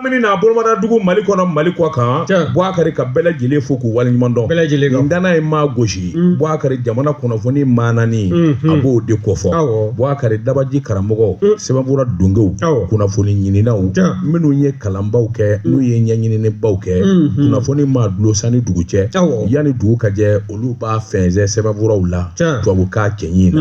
lamini n'a bolomada dugu Mali kɔnɔ Mali kɔ kan Buakari ka bɛɛ lajɛlen fo k'u waleɲuman dɔn bɛɛ lajɛlen nin danna ye maa gosi Buakari jamana kunnafoni maanani a b'o de kofɔ Buakari dabaji karamɔgɔ sɛbɛnfura dongew kunnafoni ɲininaw minnu ye kalanbaw kɛ n'u ye ɲɛɲininibaw kɛ kunnafoni maa dulon sanni dugu cɛ yanni dugu ka jɛ olu b'a fɛnsɛn sɛbɛnfuraw la tubabukan cɛɲi na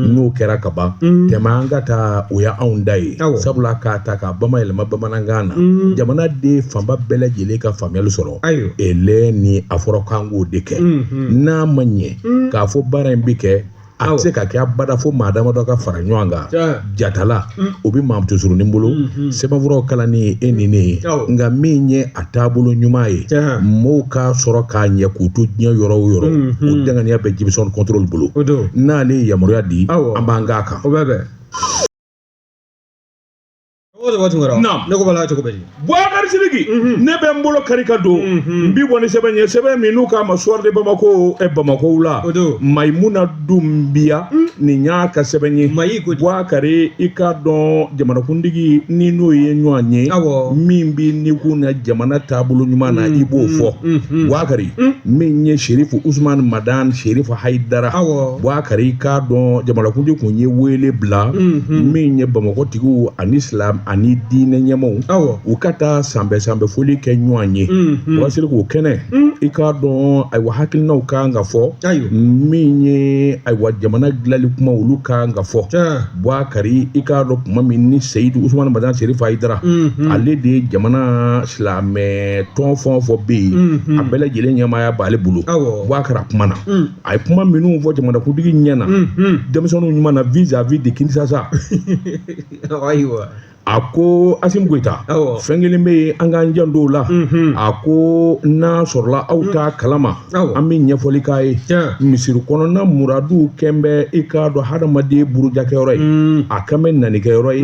n'o kɛra ka ban tɛmɛ an ka taa o y'anw da ye sabula k'a ta k'a bamayɛlɛma bamanankan na jamanaden fanba bɛɛ lajɛlen ka faamuyali sɔrɔ ele ni a fɔra k'an k'o de kɛ n'a ma ɲɛ k'a fɔ baara in bɛ kɛ a tɛ se ka kɛ abada fo maa damadɔ ka fara ɲɔgɔn kan jatala o bɛ maa tusurunin bolo sɛbɛnfuraw kalanni e ni ne ye nka min ye a taabolo ɲuman ye mɔɔw k'a sɔrɔ k'a ɲɛ k'u to diɲɛ yɔrɔ o yɔrɔ o danganiya bɛ Jibson Control bolo n'ale ye yamaruya di an b'an k'a kan. O bɛ bɛn. Naam. Ne ko bala cogo bɛ di? Boubacar Sidiki ne bɛ n bolo kari ka don n bi bɔ ni sɛbɛn ye sɛbɛn min n'u k'a ma Soir de Bamako Bamakɔ wula O don. Mayimuna Dunbiya nin y'a ka sɛbɛn ye Mayi ko di? Boubacar i k'a dɔn jamanakuntigi ni n'o ye ɲɔgɔn ye Awɔ. min b'i ni kun na jamana taabolo ɲuman na i b'o fɔ Boubacar min ye Serifu Usumani Madani Serifu Hayidara Awɔ. Boubacar i k'a dɔn jamanakuntigi kun ye wele bila min ye Bamakɔ tigiw ani silam ani diinɛ ɲɛmaaw Awɔ. u ka taa sanbɛ sanbɛ foli kɛ ɲɔgɔn ye Boubacar Sidiki o kɛnɛ i k'a dɔn ayiwa hakilinaw kan ka fɔ Ayiwa. min ye ayiwa jamana dilanli kuma olu kan ka fɔ Tiɲɛ. Boubacar i k'a dɔn kuma min ni Seyidu Usumani Madani Serifu Hayidara ale de ye jamana silamɛ tɔn fɛn o fɛn bɛ yen a bɛɛ lajɛlen ɲɛmaaya b'ale bolo Awɔ. Boubacar a kumana a ye kuma minnu fɔ jamanakuntigi ɲɛ na denmisɛnninw ɲuman na vis-à-vis de Kinshasa Ayiwa. a ko Asimi Goyita Awɔ. fɛn kelen bɛ yen an k'an janto o la a ko n'a sɔrɔla aw t'a kalama Awɔ. an bɛ ɲɛfɔli k'a ye Tiɲɛ. misiri kɔnɔna muradu kɛn bɛ i k'a dɔn hadamaden burujakɛyɔrɔ ye a kɛn bɛ nanikɛyɔrɔ ye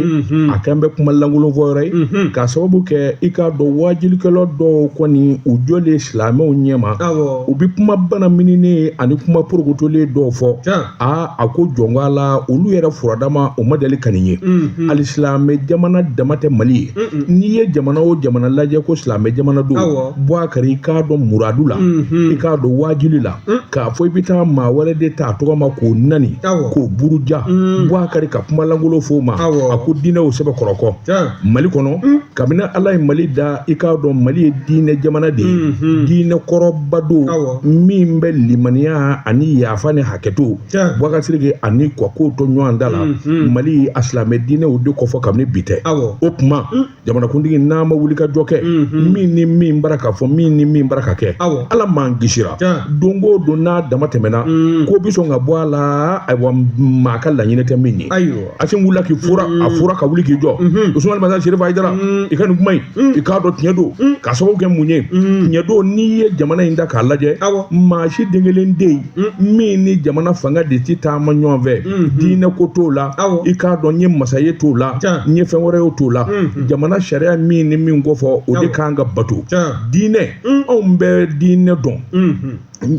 a kɛn bɛ kuma lankolon fɔyɔrɔ ye k'a sababu kɛ i k'a dɔn waajulikɛla dɔw kɔni u jɔlen silamɛw ɲɛma Awɔ. u bɛ kuma banamininen ani kuma porokotolen dɔw fɔ Tiɲɛ. aa a ko jɔnko la olu yɛrɛ furadama o ma deli ka nin ye hali silamɛ jamana dama tɛ mali ye n'i ye jamana o jamana lajɛ ko silamɛ jamana don Awɔ. Boubacar i k'a dɔn muradu la i k'a dɔn waajuli la k'a fɔ i bɛ taa maa wɛrɛ de ta a tɔgɔ ma k'o nani Awɔ. k'o buruja Boubacar ka kuma lankolon f'o ma Awɔ. a ko diinɛ o sɛbɛkɔrɔ kɔ Tiɲɛ. mali kɔnɔ kabini ala ye mali da i k'a dɔn mali ye diinɛ jamana de ye diinɛ kɔrɔba don Awɔ. min bɛ limaniya ani yafa ni hakɛto Tiɲɛ. Boubacar Sidiki ani ka kow to ɲɔgɔn da la mali a silamɛ diinɛw de kofɔ kabini bi tɛ Awɔ. o tuma jamanakuntigi n'a ma wuli ka jɔ kɛ min ni min bara ka fɔ min ni min bara ka kɛ Awɔ. ala m'an kisira Tiɲɛ. don o don n'a dama tɛmɛna ko bɛ sɔn ka bɔ a la ayiwa maa ka laɲini tɛ min ye Ayiwa. Asimi wulila k'i fura a fura ka wuli k'i jɔ Usumani Madani Serifu Hayidara i ka nin kuma in i k'a dɔn tiɲɛ don k'a sababu kɛ mun ye tiɲɛ don n'i ye jamana in ta k'a lajɛ Awɔ. maa si den kelen tɛ yen min ni jamana fanga de ti taama ɲɔgɔn fɛ diinɛ ko t'o la Awɔ. i k'a dɔn n ye masa ye t'o la Tiɲɛ. n ye fɛn wɛrɛ ye t'o la jamana sariya min ni min ko fɔ o de Awɔ. kan ka bato Tiɲɛ. diinɛ anw bɛ diinɛ dɔn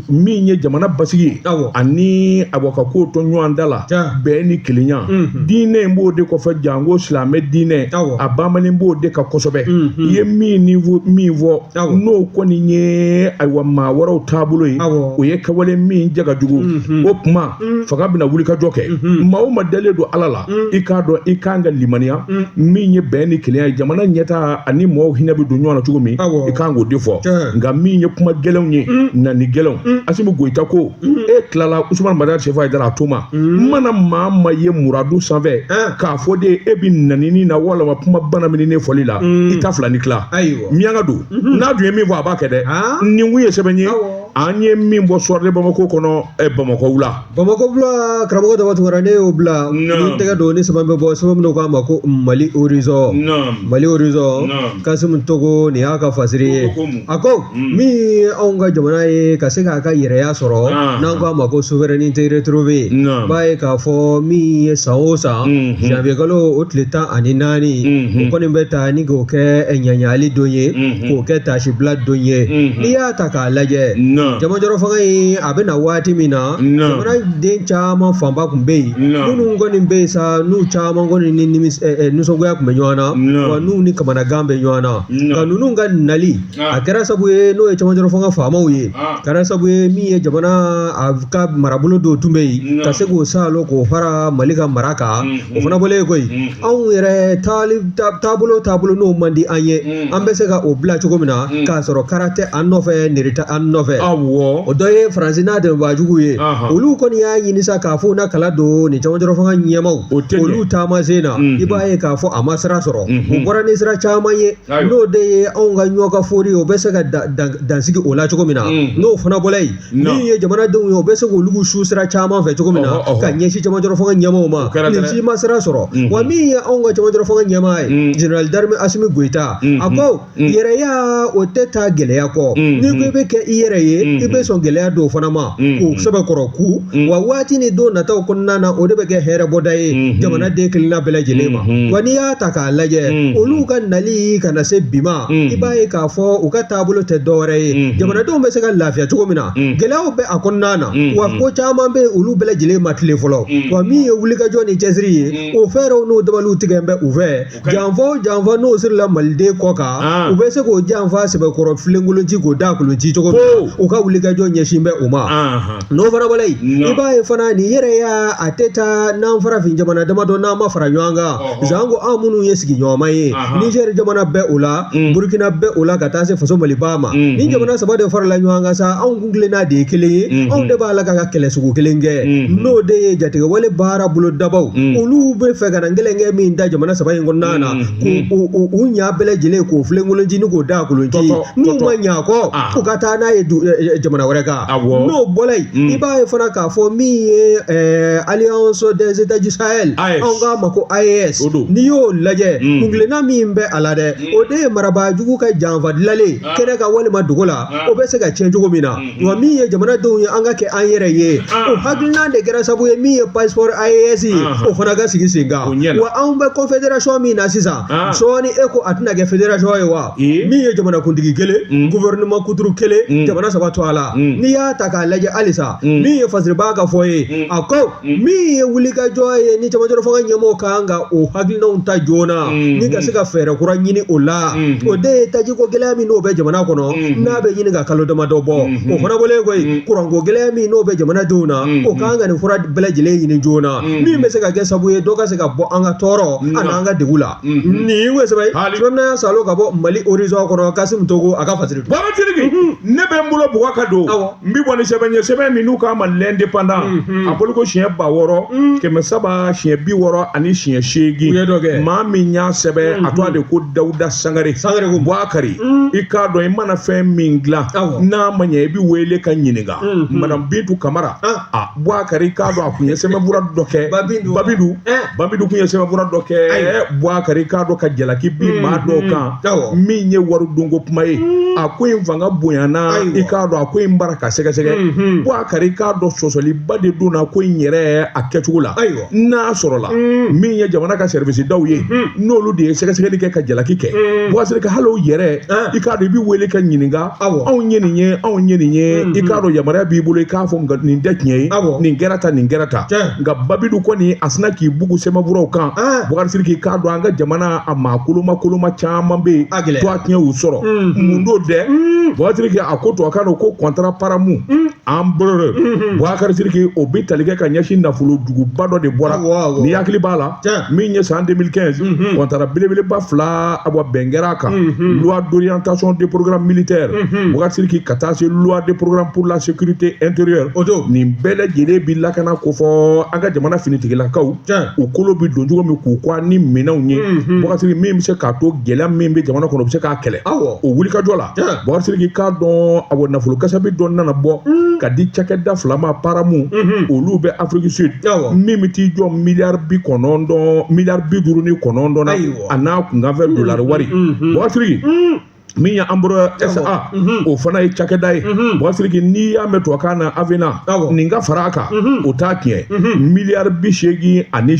min ye jamana basigi ye Awɔ. ani awa ka kow to ɲɔgɔn da la Tiɲɛ. bɛn ni kelenya diinɛ in b'o de kɔfɛ janko silamɛ diinɛ Awɔ. a bamanen b'o de kan kosɛbɛ i ye min ni fɔ min fɔ Awɔ. n'o kɔni ye ayiwa maa wɛrɛw taabolo ye Awɔ. o ye kɛwale min jɛ ka jugu o tuma fanga bɛna wuli ka jɔ kɛ maa o maa dalen don ala la i k'a dɔn i kan ka limaniya min ye bɛn ni kelenya ye jamana ɲɛtaa ani mɔgɔw hinɛ bɛ don ɲɔgɔn na cogo min Awɔ. i kan k'o de fɔ Tiɲɛ. nka min ye kuma gɛlɛnw ye nani gɛlɛnw Asimi Goyita ko e tilala Usumani Madani Serifu Hayidara a to ma mana maa ma ye muradu sanfɛ k'a fɔ de e bɛ nanini na walima kuma banamininen fɔli la i ta fila ni tila Ayiwa. miyanka don n'a dun ye min fɔ a b'a kɛ dɛ nin kun ye sɛbɛn ye an ye min bɔ Soir de Bamako kɔnɔ Bamakɔ wula Bamakɔ wula karamɔgɔ Daba Tunkara ne y'o bila ni tɛgɛ don ni sɛbɛn bɛ bɔ sɛbɛn min k'a ma ko Mali Horizon Mali Horizon Kasimu Togo nin y'a ka fasiri ye a ko min ye anw ka jamana ye ka se k'a ka yɛrɛya sɔrɔ n'an k'a ma ko souveraineté retrouvée b'a ye k'a fɔ min ye san o san janvier kalo o tile 14 o kɔni bɛ ta ni k'o kɛ ɲaɲali don ye k'o kɛ taasibila don ye n'i y'a ta k'a lajɛ Cɛmancɛrɔ fanga in a bɛ na waati min na, jamanaden caman fanba tun bɛ yen minnu kɔni bɛ yen sa, n'u caman kɔni ni nisɔngoya tun bɛ ɲɔgɔn na, wa n'u ni kamanagan bɛ ɲɔgɔn na. Nka ninnu ka nali a kɛra sabu ye, n'o ye cɛmancɛrɔ fanga faamaw ye, kɛra sabu ye min ye jamana a ka marabolo dɔw tun bɛ yen ka se k'o saalo k'o fara Mali ka mara kan. O fana bɔlen koyi, anw yɛrɛ taabolo taabolo n'o man di an ye, an bɛ se ka o bila cogo min na k'a sɔrɔ kara tɛ an nɔfɛ, neri tɛ an nɔfɛ. O dɔ ye Faransi n'a dɛmɛbaajugu ye. Olu kɔni y'a ɲini sa k'a fɔ na kala don ni cɛmancɛrɔ fanga ɲɛmaaw olu taamasen na. I b'a ye k'a fɔ a ma sira sɔrɔ, u bɔra ni sira caman ye, n'o de ye anw ka ɲɔ ka fori, o bɛ se ka dansigi o la cogo min na. N'o fana bɔra yen, min ye jamanadenw ye, o bɛ se k'olu su sira caman fɛ cogo min na ka ɲɛsin cɛmancɛrɔ fanga ɲɛmaaw ma, nin si ma sira sɔrɔ. Wa min ye anw ka cɛmancɛrɔ fanga ɲɛmaa ye, général d'armée Asimi Goyita, a ko yɛrɛya o tɛ taa gɛlɛya kɔ. N'i ko i bɛ kɛ i yɛrɛ ye, i bɛ sɔn gɛlɛya dɔw fana ma k'o sɛbɛkɔrɔ ku. Wa waati ni don nataw kɔnɔna na, o de bɛ kɛ hɛrɛ bɔda ye jamanaden kelenna bɛɛ lajɛlen ma. Wa n'i y'a ta k'a lajɛ, olu ka nali ka na se bi ma, i b'a ye k'a fɔ u ka taabolo tɛ dɔwɛrɛ ye jamanadenw bɛ se ka lafiya cogo min na. Gɛlɛyaw bɛ a kɔnɔna na, wa ko caman bɛ yen, olu bɛɛ lajɛlen ma tilen fɔlɔ. Wa min ye wulikajɔ ni cɛsiri ye, o fɛɛrɛw n'o dabaliw tigɛ bɛ u fɛ. Janfa o janfa n'o sirila maliden kɔ kan, u bɛ se k'o janfa sɛbɛkɔrɔ filenkolon ci k'o da kolon ci cogo min na, u ka wulikajɔ ɲɛsin bɛ o ma. N'o fana bɔra yen, i b'a ye fana nin yɛrɛya a tɛ taa n'an farafin jamana damadɔ n'an ma fara ɲɔgɔn kan, sanko an minnu ye sigiɲɔgɔnma ye. Nizɛri jamana bɛ o la, Burukina bɛ o la, ka taa se faso Maliba ma. Ni jamana saba de farala ɲɔgɔn kan sa, anw kuntilenna de ye kelen ye, anw de b'a la ka kɛlɛ sugu kelen kɛ, n'o de ye jatigɛwale baara bolodabaw. Olu bɛ fɛ ka na gɛlɛnkɛ min da jamana saba in kɔnɔna na, k'u u ɲa bɛɛ lajɛlen k'o filenkolon ci ni k'o da kolon ci, n'u ma ɲa kɔ, u ka taa n'a ye jamana wɛrɛ kan. N'o bɔra yen, i b'a ye fana k'a fɔ min ye Alliance des États du Sahel, anw k'a ma ko AES, n'i y'o lajɛ, kuntilenna min bɛ a la dɛ, o de ye marabaa jugu ka janfa dilanlen kɛnɛ kan walima dogo la, o bɛ se ka tiɲɛ cogo min na. Wa min ye jamanadenw ye, an ka kɛ an yɛrɛ ye, o hakilina de kɛra sababu ye min ye passeport AES ye, o fana ka sigi sen kan. Wa anw bɛ confédération min na sisan, sɔɔni e ko a tɛna kɛ fédération ye wa? Min ye jamanakuntigi kelen, gouvernement kuturu kelen, jamana saba to a la. N'i y'a ta k'a lajɛ halisa, min ye fasiriba ka fɔ ye, a ko min ye wulikajɔ ye ni cɛmancɛrɔ fanga ɲɛmɔgɔw kan ka o hakilinaw ta joona ni ka se ka fɛɛrɛ kura ɲini o la, o de ye tajiko gɛlɛya min n'o bɛ jamana kɔnɔ, n'a bɛ ɲini ka kalo damadɔ bɔ. O fana bɔlen koyi, kuranko gɛlɛya min n'o bɛ jamanadenw na, o kan ka nin fura bɛɛ lajɛlen ɲini joona, min bɛ se ka kɛ sababu ye dɔ ka se ka bɔ an ka tɔɔrɔ ani an ka degun la. Nin ye sɛbɛn ye salo ka bɔ Mali Horizon kɔnɔ, Kasimu Togo a ka fasiri. Baba Sidiki, ne bɛ n bolo bugɔ ka don, n bɛ bɔ ni sɛbɛn ye, sɛbɛn min n'u k'a ma L'Indépendant, a bolo ko siɲɛ 6360 68. Maa min y'a sɛbɛn, a tɔgɔ de ko Dawuda Sangare. Sangare ko Bubakari, i k'a dɔn i mana fɛn min dilan n'a ma ɲɛ, i bɛ wele ka ɲininka. Madame Bintu Kamara, a Bubakari, i k'a dɔn a kun ye sɛbɛnfura dɔ kɛ. Babidu Babidu kun ye sɛbɛnfura dɔ kɛ Bubakari, i k'a dɔn ka jalaki bin maa dɔw kan min ye wari dunko kuma ye. A ko in fanga bonyana, i k'a dɔn a ko in bara ka sɛgɛsɛgɛ. Bubakari, i k'a dɔn sɔsɔliba de donna ko in yɛrɛ a kɛcogo la. N'a sɔrɔla min ye jamana ka service daw ye, n'olu de ye sɛgɛsɛgɛli kɛ ka jalaki kɛ, Bubakari, ka hali o yɛrɛ, i k'a dɔn i bɛ wele ka ɲininka, anw ye nin ye, anw ye nin ye, i k'a dɔn yamaruya b'i bolo i k'a fɔ nka nin tɛ tiɲɛ ye, nin kɛra tan, nin kɛra tan. Nka Babidu kɔni a sinna k'i bugu sɛbɛnfuraw kan. Bubakari Sidiki, i k'a dɔn an ka jamana a maa koloma koloma caman bɛ yen to a tiɲɛ y'u sɔrɔ. Mun don dɛ, Bubakari Sidiki, a ko tubabukan na ko contrat Paramou Embraer. Bubakari Sidiki, o bɛ tali kɛ ka ɲɛsin nafolo juguba dɔ de bɔra, n'i hakili b'a la, min ye san 2015 contrat belebeleba fila awa bɛn kɛra a kan, loi d'orientation des programmes militaires, Bubakari Sidiki, ka taa se loi de programme pour la sécurité intérieure. Nin bɛɛ lajɛlen bi lakana kofɔ an ka jamana finitigilakaw u kolo bi don cogo min k'u kɔ ni minɛnw ye, Bubakari Sidiki, min bɛ se k'a to gɛlɛya min bɛ jamana kɔnɔ, u bɛ se k'a kɛlɛ. O wulikajɔ la, Bubakari Sidiki, k'a dɔn awɔ nafolo kasabi dɔ nana bɔ ka di cakɛda fila ma, Paramou, olu bɛ Afrique Sud, min bɛ t'i jɔ miliyari 90, miliyari 59 na, a n'a kunkanfɛn dolari wari. Bubakari Sidiki, min ye Embraer SA, o fana ye cakɛda ye. Bubakari Sidiki, n'i y'a mɛn tubabukan na Avena, nin ka fara a kan, o t'a tiɲɛ, miliyari 88 a n'a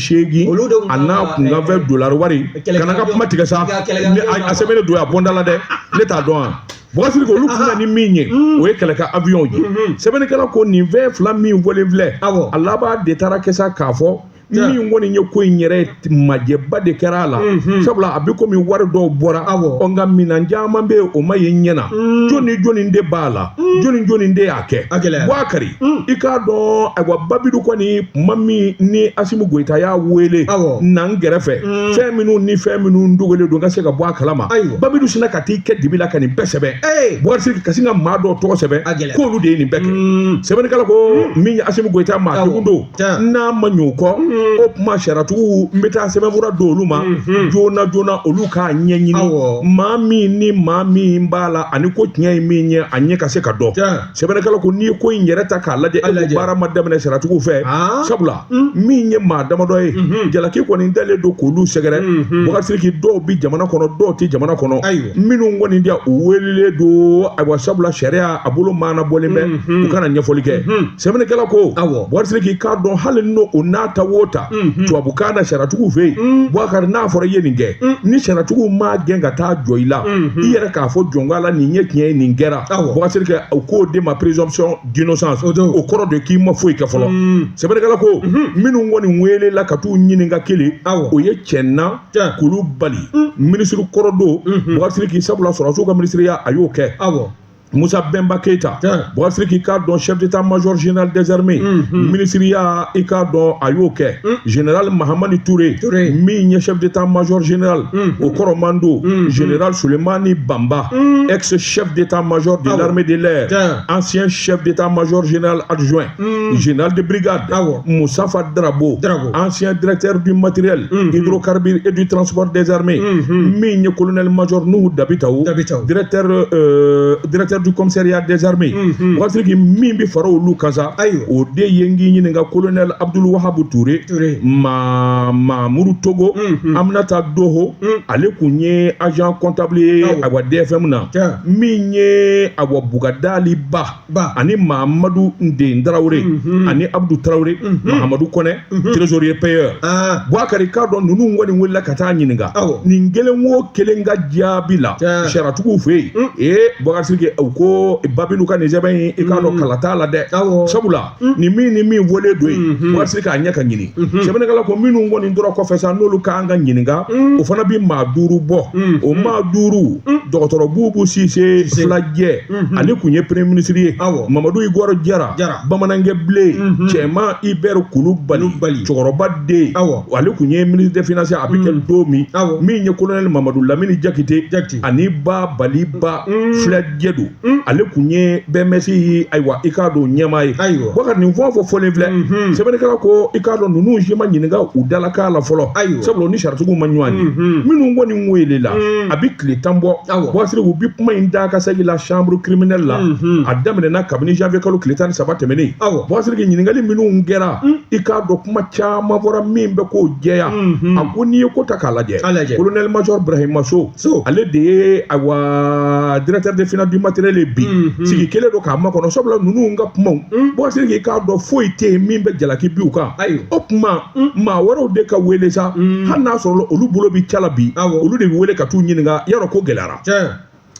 kunkanfɛn dolari wari. Kana n ka kuma tigɛ sa, a sɛbɛnnen don a bɔnda la dɛ, ne t'a dɔn wa. Boubacar Sidiki, olu kun na ni min ye, o ye kɛlɛkɛ avion ye. Sɛbɛnnikɛla ko nin fɛn fila min fɔlen filɛ, a laban de taara kɛ sa k'a fɔ min kɔni ye ko in yɛrɛ majɛba de kɛra a la, sabula a bɛ komi wari dɔw bɔra, ɔ nka minɛn caman bɛ yen, o ma ye ɲɛ na. Jɔni jɔni de b'a la, jɔni jɔni de y'a kɛ? Boubacar, i k'a dɔn, ayiwa, Babidu kɔni, kuma min ni Asimi Goyita y'a wele na n kɛrɛfɛ, fɛn minnu ni fɛn minnu dogolen don, ka se ka bɔ a kalama, Babidu sinna ka t'i kɛ dibi la ka nin bɛɛ sɛbɛn. Boubacar Sidiki, ka sin ka maa dɔw tɔgɔ sɛbɛn k'olu de ye nin bɛɛ kɛ. Sɛbɛnnikɛla ko min ye Asimi Goyita maa kegun don, n'a ma ɲɛ o kɔ, o tuma sariyatigiw n bɛ taa sɛbɛnfura di olu ma joona joona, olu k'a ɲɛɲini maa min ni maa min b'a la, ani ko tiɲɛ ye min ye, a ɲɛ ka se ka dɔn. Sɛbɛnnikɛla ko n'i ye ko in yɛrɛ ta k'a lajɛ, e ko baara ma daminɛ sariyatigiw fɛ, sabula min ye maa damadɔ ye, jalaki kɔni dalen don k'olu sɛgɛrɛ. Boubacar Sidiki, dɔw bi jamana kɔnɔ, dɔw tɛ jamana kɔnɔ, minnu kɔni diya u welelen don, ayiwa, sabula sariya a bolo maana bɔlen bɛ, u ka na ɲɛfɔli kɛ. Sɛbɛnnikɛla ko Boubacar Sidiki, k'a dɔn hali n'o o n'a ta o ta, tubabukan na, sariyatigiw fɛ yen, Boubacar, n'a fɔra i ye nin kɛ, ni sariyatigiw m'a gɛn ka taa jɔ i la, i yɛrɛ k'a fɔ jɔnka la nin ye tiɲɛ ye, nin kɛra, Boubacar Sidiki, u k'o de ma présomption d'innocence, o kɔrɔ de k'i ma foyi kɛ fɔlɔ. Sɛbɛnnikɛla ko minnu kɔni welela ka t'u ɲininka kelen, o ye Cɛnna Kulubali, minisiri kɔrɔ don, Boubacar Sidiki, sabula sɔrɔdasiw ka minisiriya a y'o kɛ. Musa Bɛnba Keyita, Boubacar Sidiki, k'a dɔn chef d'état-major général des armées, minisiriya, i k'a dɔn a y'o kɛ. Général Mahamani Touré, min ye chef d'état-major général, o kɔrɔman don. Général Souleymane Bamba, ex chef d'état-major de l'armée de l'air, ancien chef d'état-major général adjoint. Général de brigade Moustapha Drabo, ancien directeur du matériel hydrocarbures et du transport des armées. Min ye colonel major Nuhu Dabitaw, directeur du commissariat des armées. Boubacar Sidiki, min bɛ fara olu kan sa, o de ye n k'i ɲininka colonel Abdul Wahab Touré, Mamuru Togo, Aminata Doho, ale kun ye agent comptable ye, awa, DFM na. Min ye, awa, Bugadali Ba ani Mahamadu Nden Tarawele ani Abdou Tarawele, Mahamadu Kɔnɛ, trésorier payeur. Boubacar, k'a dɔn ninnu kɔni wulila ka taa ɲininka nin kelen o kelen ka jaabi la sariyatigiw fɛ yen. Ee, Boubacar Sidiki, u ko Babilu ka nin sɛbɛn in, i k'a dɔn kala t'a la dɛ, sabula nin min ni min fɔlen don yen, Boubacar Sidiki, a ɲɛ ka ɲini. Sɛbɛnnikɛla ko minnu kɔni tora kɔfɛ sa, n'olu kan ka ɲininka, o fana bi maa 5 bɔ. O maa 5, dɔgɔtɔrɔ Bubu Sise Filajɛ, ale kun ye premier ministre ye. Mamadu Igɔrɔ Jara, bamanankɛ bilen, Cɛman Ibɛri Kulubali, cɛkɔrɔba den, ale kun ye ministre des finances, a bɛ kɛ don min. Min ye colonel Mamadu Lamini Jakite ani Ba Bali Ba Filajɛ don, ale kun ye BMS, ayiwa, i k'a dɔn ɲɛmaa ye. Boubacar, nin fɛn o fɛn fɔlen filɛ, sɛbɛnnikɛla ko i k'a dɔn ninnu si ma ɲininka u dalakan la fɔlɔ, sabula ni sariyatigiw ma ɲɔgɔn ye. Minnu kɔni welela, a bɛ tile 10 bɔ, Boubacar Sidiki, u bɛ kuma in da ka segin la chambre criminelle la. A daminɛna kabini janvier kalo tile 13 tɛmɛnen. Boubacar Sidiki, ɲininkali minnu kɛra, i k'a dɔn kuma caman fɔra min bɛ k'o jɛya. A ko n'i ye ko ta k'a lajɛ, colonel major Ibrahima So, ale de ye, ayiwa, directeur des finances du matériel ye bi, sigi kelen don k'a makɔnɔ, sabula ninnu ka kumaw, Boubacar Sidiki, k'a dɔn foyi tɛ yen min bɛ jalaki bi u kan. O tuma maa wɛrɛw de ka wele sa, hali n'a sɔrɔ olu bolo bi ca la bi, olu de bɛ wele ka t'u ɲininka yarɔ ko gɛlɛyara.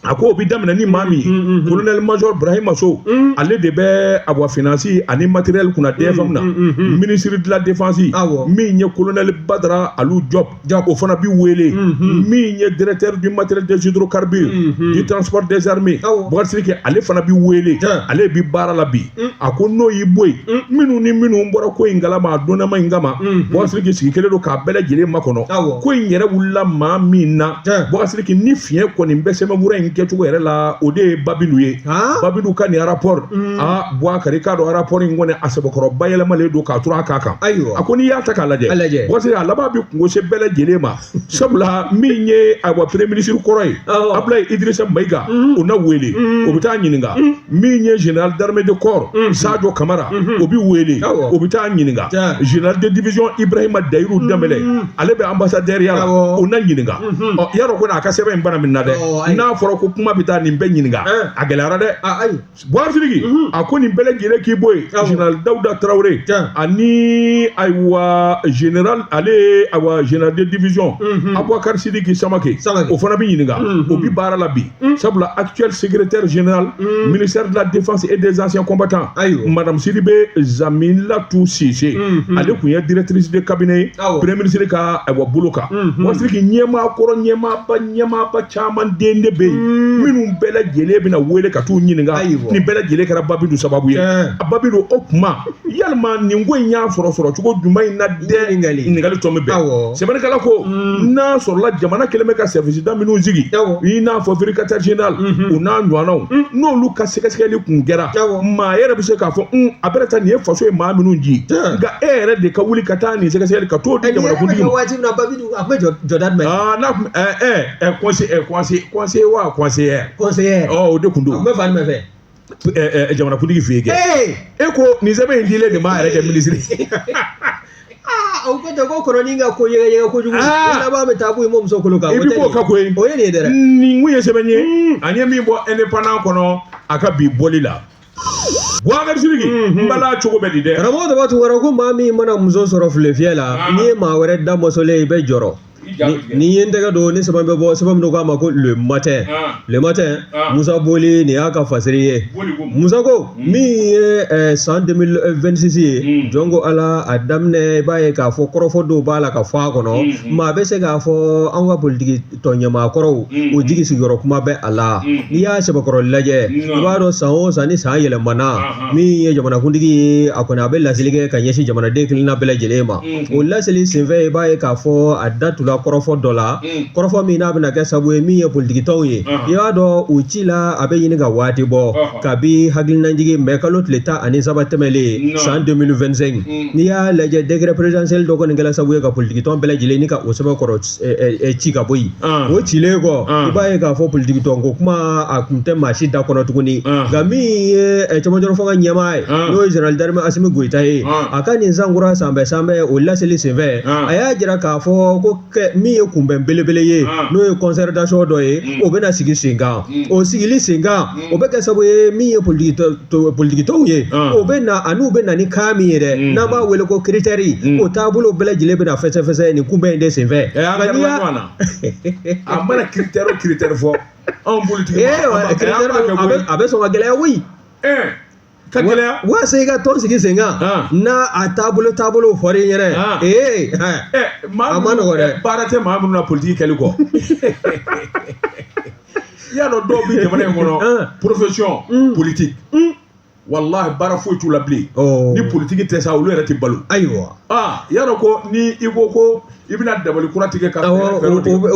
A ko o bɛ daminɛ ni maa min ye, colonel major Ibrahima So, ale de bɛ awa finance ani matériel kunna DFM na, ministre de la défense. Min ye colonel Badara Alu Diop, o fana bi wele. Min ye directeur du matériel des hydrocarbures du transport des armées, Boubacar Sidiki, ale fana bi wele, ale bi baara la bi. A ko n'o y'i bɔ yen, minnu ni minnu bɔra ko in kalama a donnama in kama, Boubacar Sidiki sigi kelen don k'a bɛɛ lajɛlen makɔnɔ. Ko in yɛrɛ wulila maa min na, Boubacar Sidiki, ni fiɲɛ kɔni bɛ sɛbɛnfura in kɛcogo yɛrɛ la, o de ye Babilu ye. Babilu ka nin rapport, aa, Boubacar, k'a dɔn rapport in kɔni a sɛbɛkɔrɔ bayɛlɛmalen don k'a turu a kan. A ko n'i y'a ta k'a lajɛ, Boubacar Sidiki, a laban bɛ kungo se bɛɛ lajɛlen ma, sabula min ye, ayiwa, premier ministre kɔrɔ ye, Abdoulaye Idrissa Maïga, o na wele, o bɛ taa ɲininka. Min ye général d'armée de corps Sadio Kamara, o bɛ wele, o bɛ taa ɲininka. Général de division Ibrahima Dayiru Dembélé, ale bɛ ambassadeur ya la, o na ɲininka. Ɔ, yarɔ ko a ka sɛbɛn in bana min na dɛ, n'a fɔra ko kuma bɛ taa nin bɛɛ ɲininka, a gɛlɛyara dɛ. Ayi. Boubacar Sidiki, a ko nin bɛɛ lajɛlen k'i bɔ yen, général Dawuda Tarawele ani ayiwa général, ale ayiwa général de division Aboubacar Sidiki Samake, o fana bɛ ɲininka, o bi baara la bi, sabula actuel secrétaire général ministère de la défense et des anciens combattants, madame Sidibe Zamilatou Cissé, ale tun ye directrice de cabinet premier ministre ka ayiwa bolo kan. Boubacar Sidiki, ɲɛmaa kɔrɔ, ɲɛmaaba, ɲɛmaaba caman den de bɛ yen minnu bɛɛ lajɛlen bɛna wele ka t'u ɲininka. Nin bɛɛ lajɛlen kɛra Babidu sababu ye. Babidu, o kuma yalima nin ko in y'a sɔrɔ cogo jumɛn in na dɛ? Ɲininkali tɔ min bɛn, sɛbɛnnikɛla ko n'a sɔrɔla jamana kɛlen bɛ ka service da minnu sigi, i n'a fɔ vérificateur général u n'a ɲɔgɔnnaw, n'olu ka sɛgɛsɛgɛli kun kɛra, maa yɛrɛ bɛ se k'a fɔ a bɛna taa nin ye faso ye maa minnu ci, nka e yɛrɛ de ka wuli ka taa nin sɛgɛsɛgɛli ka t'o di jamanakuntigi ma. Waati min na Babidu a tun bɛ jɔda jumɛn? N'a tun conseiller, conseiller wa conseillère. Conseillère. Ɔ, o de tun don. A tun bɛ fan jumɛn fɛ? Jamanakuntigi fɛ yen kɛ. E ko nin sɛbɛn in dilen de m'a yɛrɛ kɛ minisiri. O ko tɛ ko kɔrɔnin ka ko yɛgɛyɛgɛ kojugu. I laban bɛ taa bɔ i mɔmuso kolo kan. I bɛ b'o kan koyi. O ye nin ye dɛ. Nin kun ye sɛbɛn ye an ye min bɔ indépendant kɔnɔ a ka bi bɔli la. Boubacar Sidiki, n bala cogo bɛ di dɛ. Karamɔgɔ Daba Tunkara ko maa min mana muso sɔrɔ file fiyɛ la, n'i ye maa wɛrɛ da mɔsɔlen i bɛ jɔrɔ. Ni ye n tɛgɛ don ni sɛbɛn bɛ bɔ, sɛbɛn min k'a ma ko Le Matin. Le Matin, Musa Boli, nin y'a ka fasiri ye. Musa ko min ye san 2026 ye, jɔn ko Ala a daminɛ, i b'a ye k'a fɔ kɔrɔfɔ dɔw b'a la ka fɔ a kɔnɔ. Maa bɛ se k'a fɔ anw ka politiki tɔn ɲɛmaa kɔrɔw, o jigi sigiyɔrɔ kuma bɛ a la. N'i y'a sɛbɛkɔrɔ lajɛ, i b'a dɔn san o san ni san yɛlɛmana, min ye jamanakuntigi ye, a kɔni a bɛ laseli kɛ ka ɲɛsin jamanaden kelenna bɛɛ lajɛlen ma. O laseli senfɛ, i b'a ye k'a fɔ a da tula kɔrɔfɔ dɔ la, kɔrɔfɔ min n'a bɛna kɛ sababu ye min ye politikitɔnw ye, i b'a dɔn u ci la a bɛ ɲini ka waati bɔ kabi hakilinajigin mɛ kalo tile 13 tɛmɛlen san 2025. N'i y'a lajɛ, décret présidentiel dɔ kɔni kɛra sababu ye ka politikitɔn bɛɛ lajɛlen ni ka o sɛbɛn kɔrɔ ci ka bɔ yen. O cilen kɔ, i b'a ye k'a fɔ politikitɔn ko kuma a kun tɛ maa si da kɔnɔ tuguni. Nka min ye cɛmancɛ fanga ɲɛmaa ye, n'o ye général d'armée Assimi Goïta ye, a ka nin sankura sanbɛ sanbɛ o laseli senfɛ, a y'a jira k'a fɔ ko min ye kunbɛn belebele ye, n'o ye concertation dɔ ye, o bɛna sigi sen kan. O sigili sen kan, o bɛ kɛ sababu ye min ye politikitɔnw ye, o bɛ na an'u bɛ na ni kan min ye dɛ, n'an b'a wele ko critère, o taabolo bɛɛ lajɛlen bɛna fɛsɛfɛsɛ nin kunbɛn in de senfɛ. A mana critère o critère fɔ anw politiki, a bɛ sɔn ka gɛlɛya koyi. Ka gɛlɛya. Walasa i ka tɔn sigi sen kan, n'a a taabolo taabolo fɔra i ɲɛna, a ma nɔgɔn dɛ. Baara tɛ maa minnu na politiki kɛli kɔ. I y'a dɔn dɔw bɛ jamana in kɔnɔ, profession politique, walahi baara foyi t'u la bilen. Ni politiki tɛ sa, olu yɛrɛ tɛ balo. Ayiwa. I y'a dɔn ko ni i ko ko i bɛna dabali kura tigɛ ka u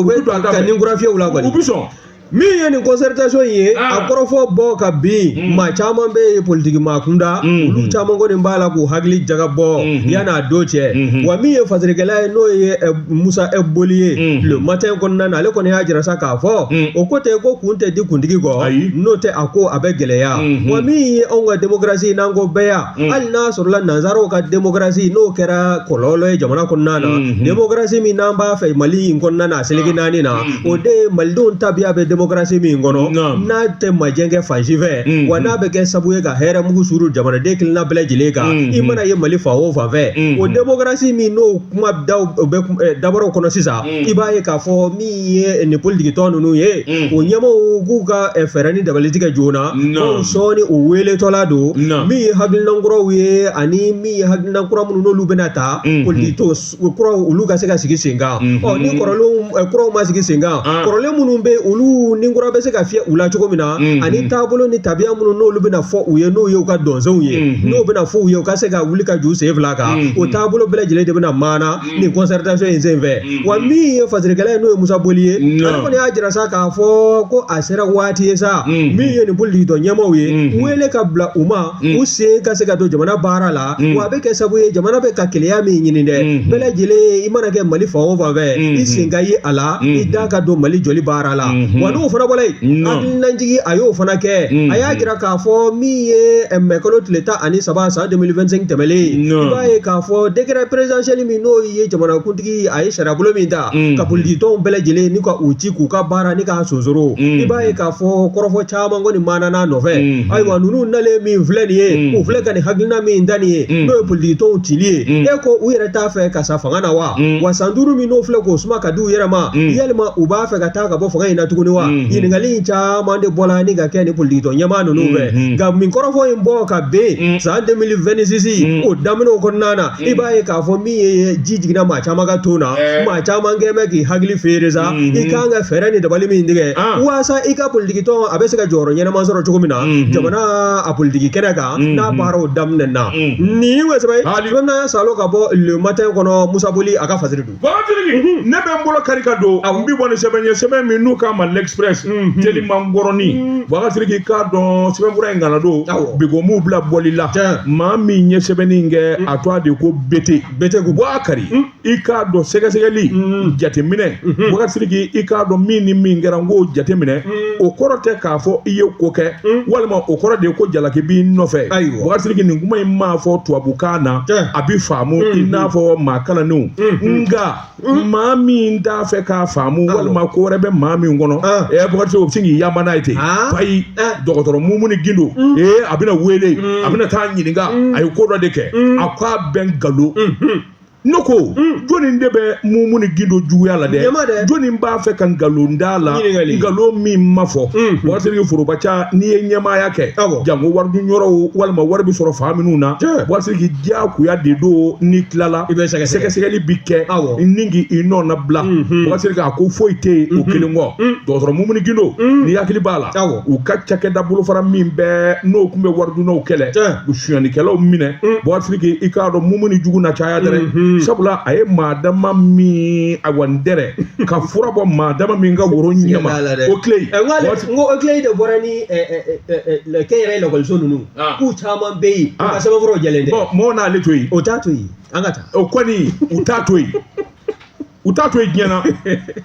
bɛ don a da fɛ, ka nin kura fiyɛ u la kɔni. U bɛ sɔn. Min ye nin concertation ye, a kɔrɔfɔ bɔ ka bin, maa caman bɛ yen politiki maa kunda, olu caman kɔni b'a la k'u hakili jagabɔ yan'a don cɛ. Wa min ye fasirikɛla ye, n'o ye Musa Boli ye, Le Matin kɔnɔna na, ale kɔni y'a jira sa k'a fɔ o ko tɛ ko kun tɛ di kuntigi kɔ, n'o tɛ a ko a bɛ gɛlɛya. Wa min ye anw ka démocratie n'an ko bɛɛ, hali n'a sɔrɔla nanzaraw ka démocratie n'o kɛra kɔlɔlɔ ye jamana kɔnɔna na, démocratie min n'an b'a fɛ Mali in kɔnɔna na a seleke naani na, o de ye malidenw tabiya bɛ démocratie min kɔnɔ, n'a tɛ majɛ kɛ fan si fɛ, wa n'a bɛ kɛ sababu ye ka hɛrɛ mugu suru jamanaden kelenna bɛɛ lajɛlen kan, i mana ye Mali fan o fan fɛ, o démocratie min n'o kuma bɛ dabɔraw kɔnɔ sisan, i b'a ye k'a fɔ min ye nin politikitɔn ninnu ye, o ɲɛmaaw k'u ka fɛɛrɛ ni dabali tigɛ joona, bawo sɔɔni o weletɔla don. Min ye hakilina kuraw ye, ani min ye hakilina kura minnu n'olu bɛna ta, politikitɔn kuraw olu ka se ka sigi sen kan. Ɔ, ni kɔrɔlenw kuraw ma sigi sen kan, kɔrɔlen minnu bɛ olu ni kura bɛ se ka fiyɛ u la cogo min na, ani taabolo ni tabiya minnu n'olu bɛna fɔ u ye, n'o ye u ka dɔnsenw ye, n'o bɛna fɔ u ye u ka se ka wuli ka jɔ sen fila kan, o taabolo bɛɛ lajɛlen de bɛna maana nin concertation in sen fɛ. Wa min ye fasirikɛla ye, n'o ye Musa Boli ye, ale kɔni y'a jira sa k'a fɔ ko a sera waati ye sa, min ye nin politikitɔn ɲɛmaaw ye, wele ka bila u ma, u sen ka se ka don jamana baara la. Wa a bɛ kɛ sababu ye jamana bɛ ka keleya min ɲini dɛ, bɛɛ lajɛlen i mana kɛ Mali fan o fan fɛ, i sen ka ye a la, i da ka don Mali jɔli baara la. Wa N'o fana bɔra yen, hakilinajigi a y'o fana kɛ. A y'a jira k'a fɔ min ye mɛkalo tile 13 san 2025 tɛmɛlen, i b'a ye k'a fɔ décret présidentiel min n'o ye jamanakuntigi a ye sariyabolo min ta ka politikitɔnw bɛɛ lajɛlen ni ka u ci k'u ka baara ni k'a sonsoro, i b'a ye k'a fɔ kɔrɔfɔ caman kɔni maanana nɔfɛ. Ayiwa, ninnu nalen min filɛ nin ye, u filɛ ka nin hakilina min ta nin ye, n'o ye politikitɔnw cili ye, e ko u yɛrɛ t'a fɛ ka sa fanga na wa? Wa san 5 min n'o filɛ k'o suma ka di u yɛrɛ ma, yalima u b'a fɛ ka taa ka bɔ fanga in na tuguni wa? Ɲininkali in caman de bɔla ni ka kɛ ni politikitɔn ɲɛmaa ninnu fɛ. Nka min kɔrɔfɔ in bɔ ka ben san 2026 o daminɛw kɔnɔna na, i b'a ye k'a fɔ min ye ji jiginna maa caman ka ton na, maa caman kɛn bɛ k'i hakili feere sa, i kan ka fɛɛrɛ ni dabali min tigɛ waasa i ka politikitɔn a bɛ se ka jɔyɔrɔ ɲɛnama sɔrɔ cogo min na jamana a politiki kɛnɛ kan n'a baaraw daminɛna. Nin ye sɛbɛn ye bɛna salo ka bɔ Le Matin kɔnɔ, Musa Boli a ka fasiri don. Bagatigi, ne bɛ n bolo kari ka don, n bi bɔ ni sɛbɛn ye, sɛbɛn min n'u k'a ma L'Express, telimankɔrɔnin. Bagatigi, k'a dɔn sɛbɛnfura in kana don bi ko m'u bila bɔli la. Maa min ye sɛbɛnni in kɛ, a tɔgɔ de ko Bete. Bete ko Bukari, i k'a dɔn sɛgɛsɛgɛli jateminɛ, Bagatigi, i k'a dɔn min ni min kɛra, n k'o jateminɛ, o kɔrɔ tɛ k'a fɔ i ye ko kɛ, walima o kɔrɔ de ye ko jalaki b'i nɔfɛ. Bagatigi, nin kuma in maa fɔ tubabukan na, a bɛ faamu i n'a fɔ maa kalannenw, nka maa min t'a fɛ k'a faamu, walima ko wɛrɛ bɛ maa min kɔnɔ, ɛ Bagatigi, o bɛ sin k'i yanba n'a ye ten. Payi, dɔgɔtɔrɔ Mumuni Gindo, ee a bɛna wele, a bɛna taa ɲininka, a ye ko dɔ de kɛ, a k'a bɛn nkalon. Ne ko jɔnni de bɛ Mumuni Gindo juguya la dɛ? Jɔnni b'a fɛ ka nkalon da la, nkalon min ma fɔ? Bagatigi, forobaca, n'i ye ɲɛmaaya kɛ, janko waridun yɔrɔw walima wari bɛ sɔrɔ fan minnu na, Bagatigi, diyagoya de don, n'i tilala sɛgɛsɛgɛli bi kɛ ni k'i nɔ nabila. Bagatigi, a ko foyi tɛ yen o kelen kɔ. Dɔgɔtɔrɔ Mumuni Gindo, n'i hakili b'a la, u ka cakɛda bolofara min bɛ n'o tun bɛ waridunnaw kɛlɛ, sonyɛlikɛlaw minɛ, Bagatigi, i k'a dɔn Mumuni jugu na caya dɛ, sabula a ye maa dama min awa n dɛrɛ ka fura bɔ maa dama min ka woro ɲɛma o tile. N ko o tile de bɔra ni kɛnyɛrɛye lakɔliso ninnu, k'u caman bɛ yen, u ka sɛbɛnfuraw jɛlen tɛ. Bon, mɔgɔw n'ale to yen. O t'a to yen, an ka taa. O kɔni, u t'a to yen, u t'a to yen diɲɛ na.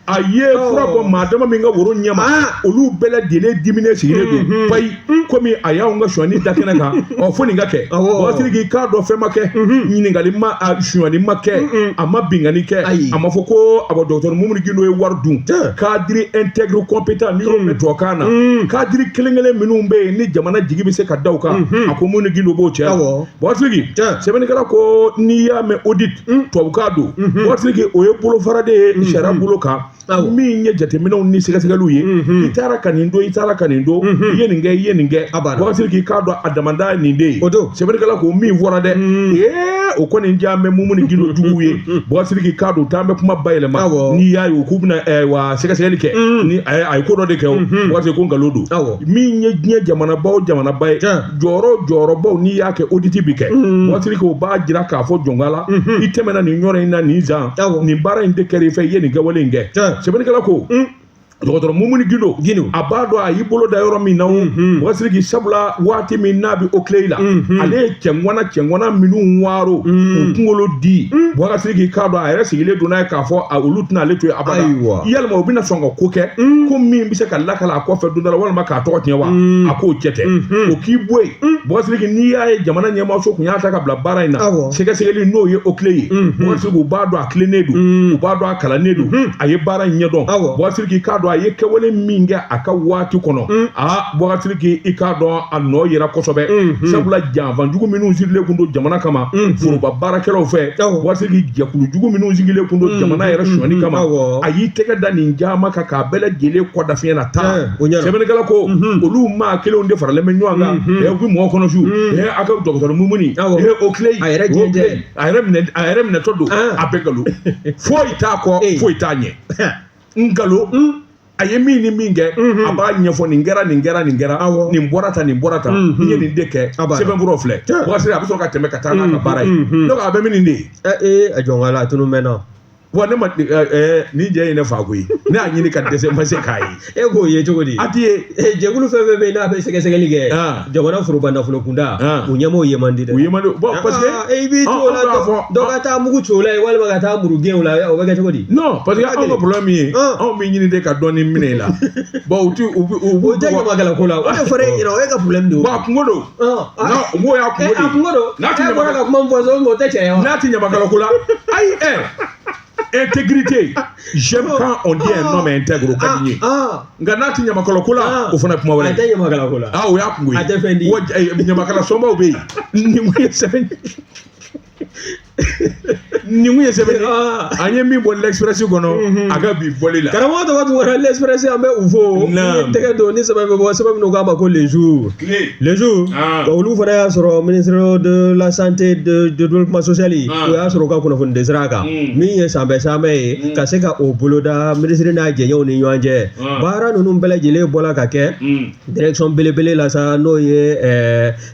A ye fura bɔ maa dama min ka woro ɲɛma, olu bɛɛ lajɛlen diminen sigilen don payi, komi a y'anw ka sonyani da kɛnɛ kan. Ɔ, fo nin ka kɛ. Bagatigi, k'a dɔn fɛn ma kɛ, ɲininkali ma, sonyani ma kɛ, a ma binkanni kɛ, a ma fɔ ko a bɔ dɔgɔtɔrɔ Mumuni Gindo ye wari dun. Cadre intègre compétent, n'i y'o mɛn tubabukan na, cadre kelen kelen minnu bɛ yen ni jamana jigi bɛ se ka da u kan, a ko Mumuni Gindo b'o cɛ. Bagatigi, sɛbɛnnikɛla ko n'i y'a mɛn audit, tubabukan don, Bagatigi, o ye bolofara de ye sariya bolo kan min ye jateminɛw ni sɛgɛsɛgɛliw ye. I taara ka nin don, i taara ka nin don, i ye nin kɛ, i ye nin kɛ. Bagatigi, k'a dɔn a damada ye nin de ye. Sɛbɛnnikɛla ko min fɔra dɛ, ee o kɔni diya bɛ Mumuni Gindo juguw ye. Bagatigi, k'a dɔn t'an bɛ kuma bayɛlɛma, n'i y'a ye u k'u bɛna wa sɛgɛsɛgɛli kɛ ni a ye ko dɔ de kɛ, o Bagatigi ko nkalon don. Min ye diɲɛ jamanabaw jamanaba ye, jɔyɔrɔ jɔyɔrɔbaw, n'i y'a kɛ audit bi kɛ. Bagatigi, o b'a jira k'a fɔ jɔnka la, i tɛmɛna nin yɔrɔ in na nin zan, nin baara in de kɛra i fɛ, i ye nin kɛwale in kɛ. Sɛbɛnnikɛla ko dɔgɔtɔrɔ Mumuni Gindo, a b'a dɔn a y'i bolo da yɔrɔ min na o. Bagatigi, sabula waati min n'a bɛ OCLEI la, ale ye cɛŋwana cɛŋwana minnu waaro u kunkolo di. Bagatigi, k'a dɔn a yɛrɛ sigilen don n'a ye k'a fɔ olu tɛna ale to yen abada. Yalima u bɛna sɔn ka ko kɛ ko min bɛ se ka lakala a kɔfɛ don dɔ la, walima k'a tɔgɔ tiɲɛ wa? A k'o cɛ tɛ, o k'i bɔ yen. Bagatigi, n'i y'a ye jamana ɲɛmaaso kun y'a ta ka bila baara in na, sɛgɛsɛgɛli n'o ye OCLEI ye, Bagatigi, u b'a dɔn a tilennen don, u b'a dɔn a kalannen don, a ye baara in ɲɛdɔn. Bagatigi, k'a dɔn a ye kɛwale min kɛ a ka waati kɔnɔ, aa Bagatigi, i k'a dɔn a nɔ yera kosɛbɛ, sabula janfanjugu minnu sigilen kun don jamana kama foroba baarakɛlaw fɛ, Bagatigi, jɛkulu jugu minnu sigilen kun don jamana yɛrɛ sonyani kama, a y'i tɛgɛ da nin jama kan k'a bɛɛ lajɛlen kɔ da fiɲɛ na taa. Sɛbɛnnikɛla ko olu maa kelenw de faralen bɛ ɲɔgɔn kan, u bɛ mɔgɔ kɔnɔ su, a ka dɔgɔtɔrɔ Mumuni, OCLEI, a yɛrɛ jɛ a yɛrɛ minɛtɔ don, a bɛɛ nkalon, foyi t'a kɔ, foyi t'a ɲɛ, nkalon. A ye min ni min kɛ, a b'a ɲɛfɔ, nin kɛra, nin kɛra, nin kɛra, nin bɔra tan, nin bɔra tan, n ye nin de kɛ, sɛbɛnfuraw filɛ. Bagatigi, a bɛ sɔrɔ ka tɛmɛ ka taa n'a ka baara ye. Donc a bɛ min nin de ye. Ee, a jɔn la, a tunu mɛnna. Wa ne ma nin jɛ ye ne fa koyi, ne y'a ɲini ka dɛsɛ, n ma se k'a ye. E k'o ye cogo di? A ti ye. Jɛkulu fɛn fɛn bɛ yen n'a bɛ sɛgɛsɛgɛli kɛ jamana foroba nafolo kunda, u ɲɛmɔgɔw ye man di dɛ. U ye man di, bon, parce que i b'i to o la, dɔ ka taa mugu ci o la yen walima ka taa muru gɛn o la, o bɛ kɛ cogo di? Non, parce que anw ka problème ye, anw bɛ ɲini de ka dɔɔnin minɛ i la. Bon, u ti u u o tɛ ɲamakala ko la, o de fɔra e ɲɛna, o ye ka problème de ye. Bon, a kungo don. Non, n k'o y'a kungo de ye. A kungo don. N'a ti E bɔra ka kuma min fɔ sisan, o tɛ tiɲɛ ye wa? N'a ti ɲamakala ko la, ayi, intégrité, j'aime quand on dit un homme intègre, o ka di n ye. Nka n'a ti ɲamakala ko la, o fana kuma wɛrɛ ye. A tɛ ɲamakala ko la. Ah, o y'a kungo ye. A tɛ fɛn di. Wa ɲamakala sɔnbaw bɛ yen. Nin kun ye sɛbɛn nin kun ye sɛbɛn ye an ye min bɔ l'Express kɔnɔ a ka bi bɔli la. Karamɔgɔ Daba Tunkara, l'Express, an bɛ u fo. Ni tɛgɛ don ni sɛbɛn bɛ bɔ, sɛbɛn min k'a ma ko Le Jour. Le Jour, olu fana y'a sɔrɔ ministre de la santé de développement social, o y'a sɔrɔ u ka kunnafoni de sira kan, min ye sanbɛ sanbɛ ye ka se ka o boloda minisiri n'a jɛɲɔgɔnw ni ɲɔgɔn cɛ. Baara ninnu bɛɛ lajɛlen bɔla ka kɛ direction belebele la sa, n'o ye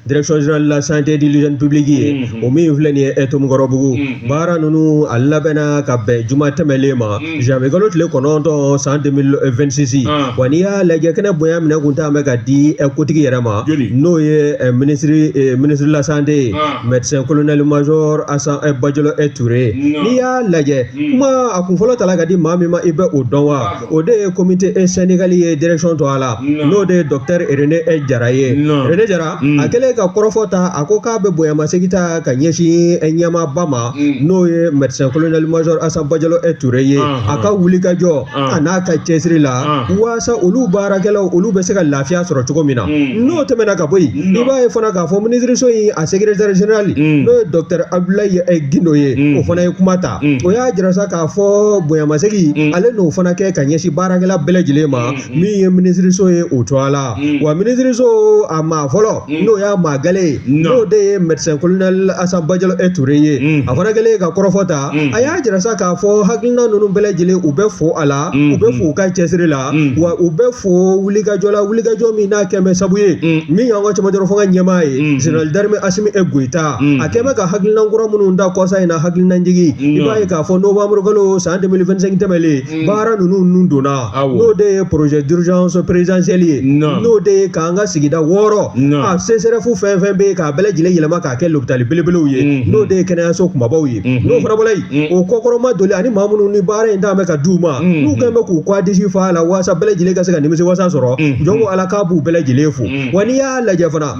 direction générale de la santé et de l'hygiène publique ye, o min filɛ nin ye Tomikɔrɔbugu. Baara ninnu a labɛnna ka bɛn juma tɛmɛlen ma, janvier kalo tile 9 san 2026. Wa n'i y'a lajɛ, kɛnɛ bonya minɛ kun t'an bɛ ka di kotigi yɛrɛ ma, n'o ye ministre de la santé ye, médecin colonel major Asan Bajolo Touré. N'i y'a lajɛ, kuma a kun fɔlɔ tala ka di maa min ma, i bɛ o dɔn wa? O de ye comité syndical ye direction to a la, n'o de ye docteur René Jara ye. René Jara, a kɛlen ka kɔrɔfɔ ta, a ko k'a bɛ bonyamasegin ta ka ɲɛsin ɲɛmaaba ma, n'o ye médecin colonel major Asan Bajalo Touré ye, a ka wulikajɔ a n'a ka cɛsiri la waasa olu baarakɛlaw olu bɛ se ka lafiya sɔrɔ cogo min na. N'o tɛmɛna ka bɔ yen, i b'a ye fana k'a fɔ minisiriso in a secrétaire général, n'o ye docteur Abdoulaye Gindo ye, o fana ye kuma ta. O y'a jira sa k'a fɔ bonyamasegin ale n'o fana kɛ ka ɲɛsin baarakɛla bɛɛ lajɛlen ma, min ye minisiriso ye o to a la. Wa minisiriso a maa fɔlɔ, n'o y'a maa gale ye, n'o de ye médecin colonel Asan Bajalo Touré ye, a fana kɛlen ka kɔrɔfɔ ta, a y'a jira sa k'a fɔ hakilina ninnu bɛɛ lajɛlen, u bɛ fo a la, u bɛ fo u ka cɛsiri la, wa u bɛ fo wulikajɔ la, wulikajɔ min n'a kɛn bɛ sabu ye min y'an ka cɛmancɛ fanga ɲɛmaa ye, général d'armée Asimi Goyita, a kɛn bɛ ka hakilina kura minnu da kɔsa in na, hakilina jigin, i b'a ye k'a fɔ novembre kalo san 2025 tɛmɛlen, baara ninnu nun donna, n'o de ye projet d'urgence présidentielle ye, n'o de ye k'an ka sigida 6 a CSRéf fɛn fɛn bɛ yen k'a bɛɛ lajɛlen yɛlɛma k'a kɛ lopitali belebelew ye, n'o de ye kɛnɛyaso kunbabaw ye. N'o fana bɔra yen, o kɔkɔrɔma doli ani maa minnu ni baara in t'an bɛ ka d'u ma, n'u kɛn bɛ k'u kɔ disi fa la waasa bɛɛ lajɛlen ka se ka nimisi wasa sɔrɔ, jɔn ko Ala k'a b'u bɛɛ lajɛlen fo. Wa n'i y'a lajɛ fana,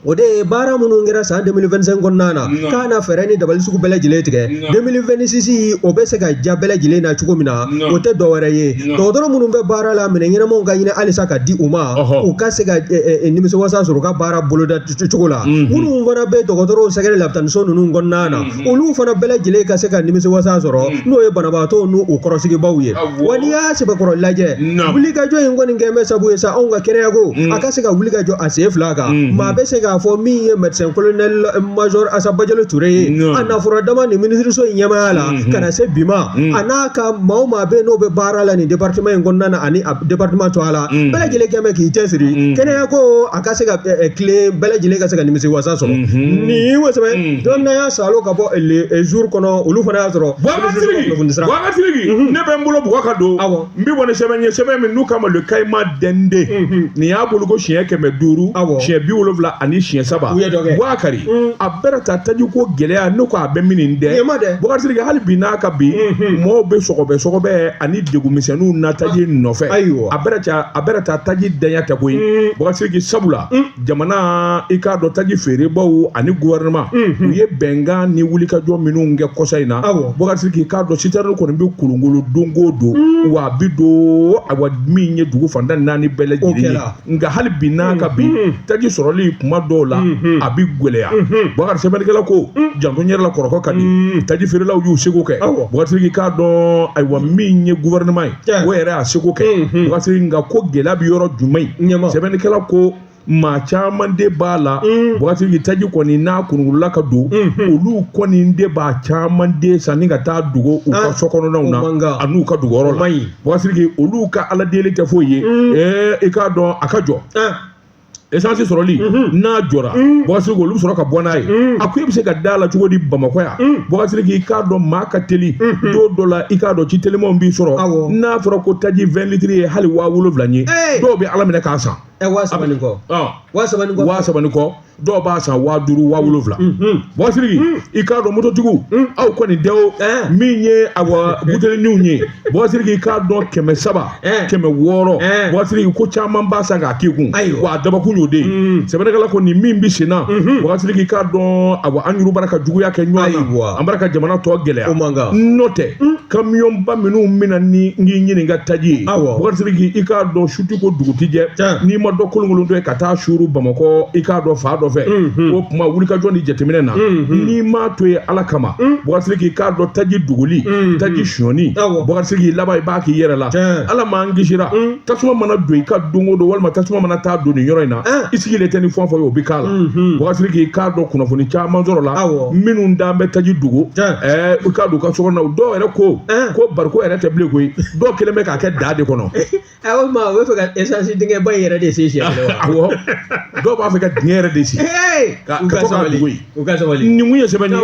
o de ye baara minnu kɛra san 2025 kɔnɔna na, k'a na fɛɛrɛ ni dabali sugu bɛɛ lajɛlen tigɛ 2026, o bɛ se ka ja bɛɛ lajɛlen na cogo min na. O tɛ dɔwɛrɛ ye, dɔgɔtɔrɔ minnu bɛ baara la, minɛn ɲɛnamaw ka ɲini halisa ka di u ma, u ka se ka nimisiwasa sɔrɔ u ka baara boloda cogo la. Minnu fana bɛ dɔgɔtɔrɔw sɛgɛrɛ lapitaniso ninnu kɔnɔna na, olu fana bɛɛ lajɛlen ka se ka nimisiwasa sɔrɔ, n'o ye banabaatɔw n'u kɔrɔsigibaw ye. Wa n'i y'a sɛbɛkɔrɔ lajɛ, wulikajɔ in kɔni kɛn bɛ sabu ye sa anw ka kɛnɛyako a ka se ka wuli ka jɔ a sen fila kan. Maa bɛ se k'a fɔ min ye médecin colonel major Asa Bajalo Ture ye, a nafɔrɔ dama nin minisiriso in ɲɛmaaya la ka na se bi ma, a n'a ka maa o maa bɛ n'o bɛ baara la nin département in kɔnɔna na ani a département to a la, bɛɛ lajɛlen kɛn bɛ k'i cɛsiri kɛnɛyako a ka se ka tilen, bɛɛ lajɛlen ka se ka nimisi wasa sɔrɔ. Nin wo sɛbɛn don n'an y'a salo ka bɔ Le Jour kɔnɔ, olu fana y'a sɔrɔ. Boubacar Sidiki, ne bɛ n bolo bugɔ ka don. N bɛ bɔ ni sɛbɛn ye, sɛbɛn min n'u k'a ma Le Caïman Dende. Nin y'a bolo ko siɲɛ 500, siɲɛ 73. Boubacar, a bɛrɛ ta tajiko gɛlɛya, ne ko a bɛ min dɛ. Boubacar Sidiki, hali bi n'a ka bi, mɔgɔw bɛ sɔgɔbɛ sɔgɔbɛ ani degunmisɛnninw na taji nɔfɛ. A bɛrɛ ta taji danya tɛ koyi, Boubacar Sidiki, sabula jamana, i k'a dɔn, taji feerebaw ani gouvernement, u ye bɛnkan ni wulikajɔ minnu kɛ kɔsa in na, Boubacar Sidiki, i k'a dɔn citerne kɔni bɛ kolonkolon don o don, wa a bɛ don, awa, min ye dugu fan tan ni naani bɛɛ lajɛlen ye. Nka hali bi n'a ka bi, taji sɔrɔli kuma dɔw la a bɛ gɛlɛya. Boubacar, sɛbɛnnikɛla ko janto n yɛrɛ la, kɔrɔkɔ ka di. Taji feerelaw y'u seko kɛ, Boubacar Sidiki, k'a dɔn, ayiwa, min ye gouvernement ye, o yɛrɛ y'a seko kɛ, Boubacar Sidiki. Nka ko gɛlɛya bɛ yɔrɔ jumɛn? Sɛbɛnnikɛla ko maa caman de b'a la, Boubacar Sidiki, taji kɔni n'a kunugula ka don, olu kɔni de b'a caman de sanni ka taa dogo u ka so kɔnɔnaw na an'u ka duguyɔrɔ la. Boubacar Sidiki, olu ka ala deli tɛ foyi ye, i k'a dɔn a ka jɔ. Essence sɔrɔli n'a jɔra, Bubakari Sidiki, olu bɛ sɔrɔ ka bɔ n'a ye. A ko e bɛ se ka da la cogo di Bamakɔ yan? Bubakari Sidiki, i k'a dɔn maa ka teli don dɔ la, i k'a dɔn ci telimanw b'i sɔrɔ. N'a fɔra ko taji 20 litres ye hali 7000 ye, dɔw bɛ Ala minɛ k'a san. 3000 ni kɔ. 3000 ni kɔ. 3000 ni kɔ, dɔw b'a san 5000, 7000. Bubakari Sidiki, i k'a dɔn mototigiw, aw kɔni tɛ o min ye awa buteliniw ye. Bubakari Sidiki, i k'a dɔn 300, 600. Bubakari Sidiki, ko caman b'a san k'a k'i kun. Wa a dabakun y'o de ye. Sɛbɛnnikɛla ko nin min bɛ sen na, Bubakari Sidiki, i k'a dɔn awa an yɛrɛ bara ka juguya kɛ ɲɔgɔn na, an bara ka jamana tɔ gɛlɛya. N'o tɛ, kamiyɔnba minnu bɛna ni n k'i ɲininka taji ye, Bubakari Sidiki, i k'a dɔn su ti ko dugu ti jɛ, n'i ma dɔ kolonkolon to ye ka taa suuru Bamakɔ, i k'a dɔn fan dɔ fɛ, o tuma wulikajɔ ni jateminɛ na, n'i m'a to yen Ala kama, Bubakari Sidiki, i k'a dɔn taji dogoli, taji sonyani, Bubakari Sidiki, laban i b'a k'i yɛrɛ la. Ala m'an kisira, tasuma mana don i ka don o don, walima tasuma mana taa don nin yɔrɔ in na, i sigilen tɛ ni fɛn fɛn ye, o bɛ k'a la. Bubakari Sidiki, i k'a dɔn kunnafoni caman sɔrɔ la minnu d'an bɛ taji dogo, i k'a dɔn u ka so kɔnɔ, dɔw yɛrɛ ko ko bariko yɛrɛ tɛ bilen koyi, dɔw kɛlen bɛ k'a kɛ daa de kɔnɔ. O tuma u bɛ fɛ ka essence dingɛba in yɛrɛ de sen siɲɛ kelen wa? Awɔ, dɔw b'a fɛ ka dingɛ yɛrɛ de sen. Ka U ka to k'a sabali. dogo yen. U ka sabali. Nin kun ye sɛbɛn ye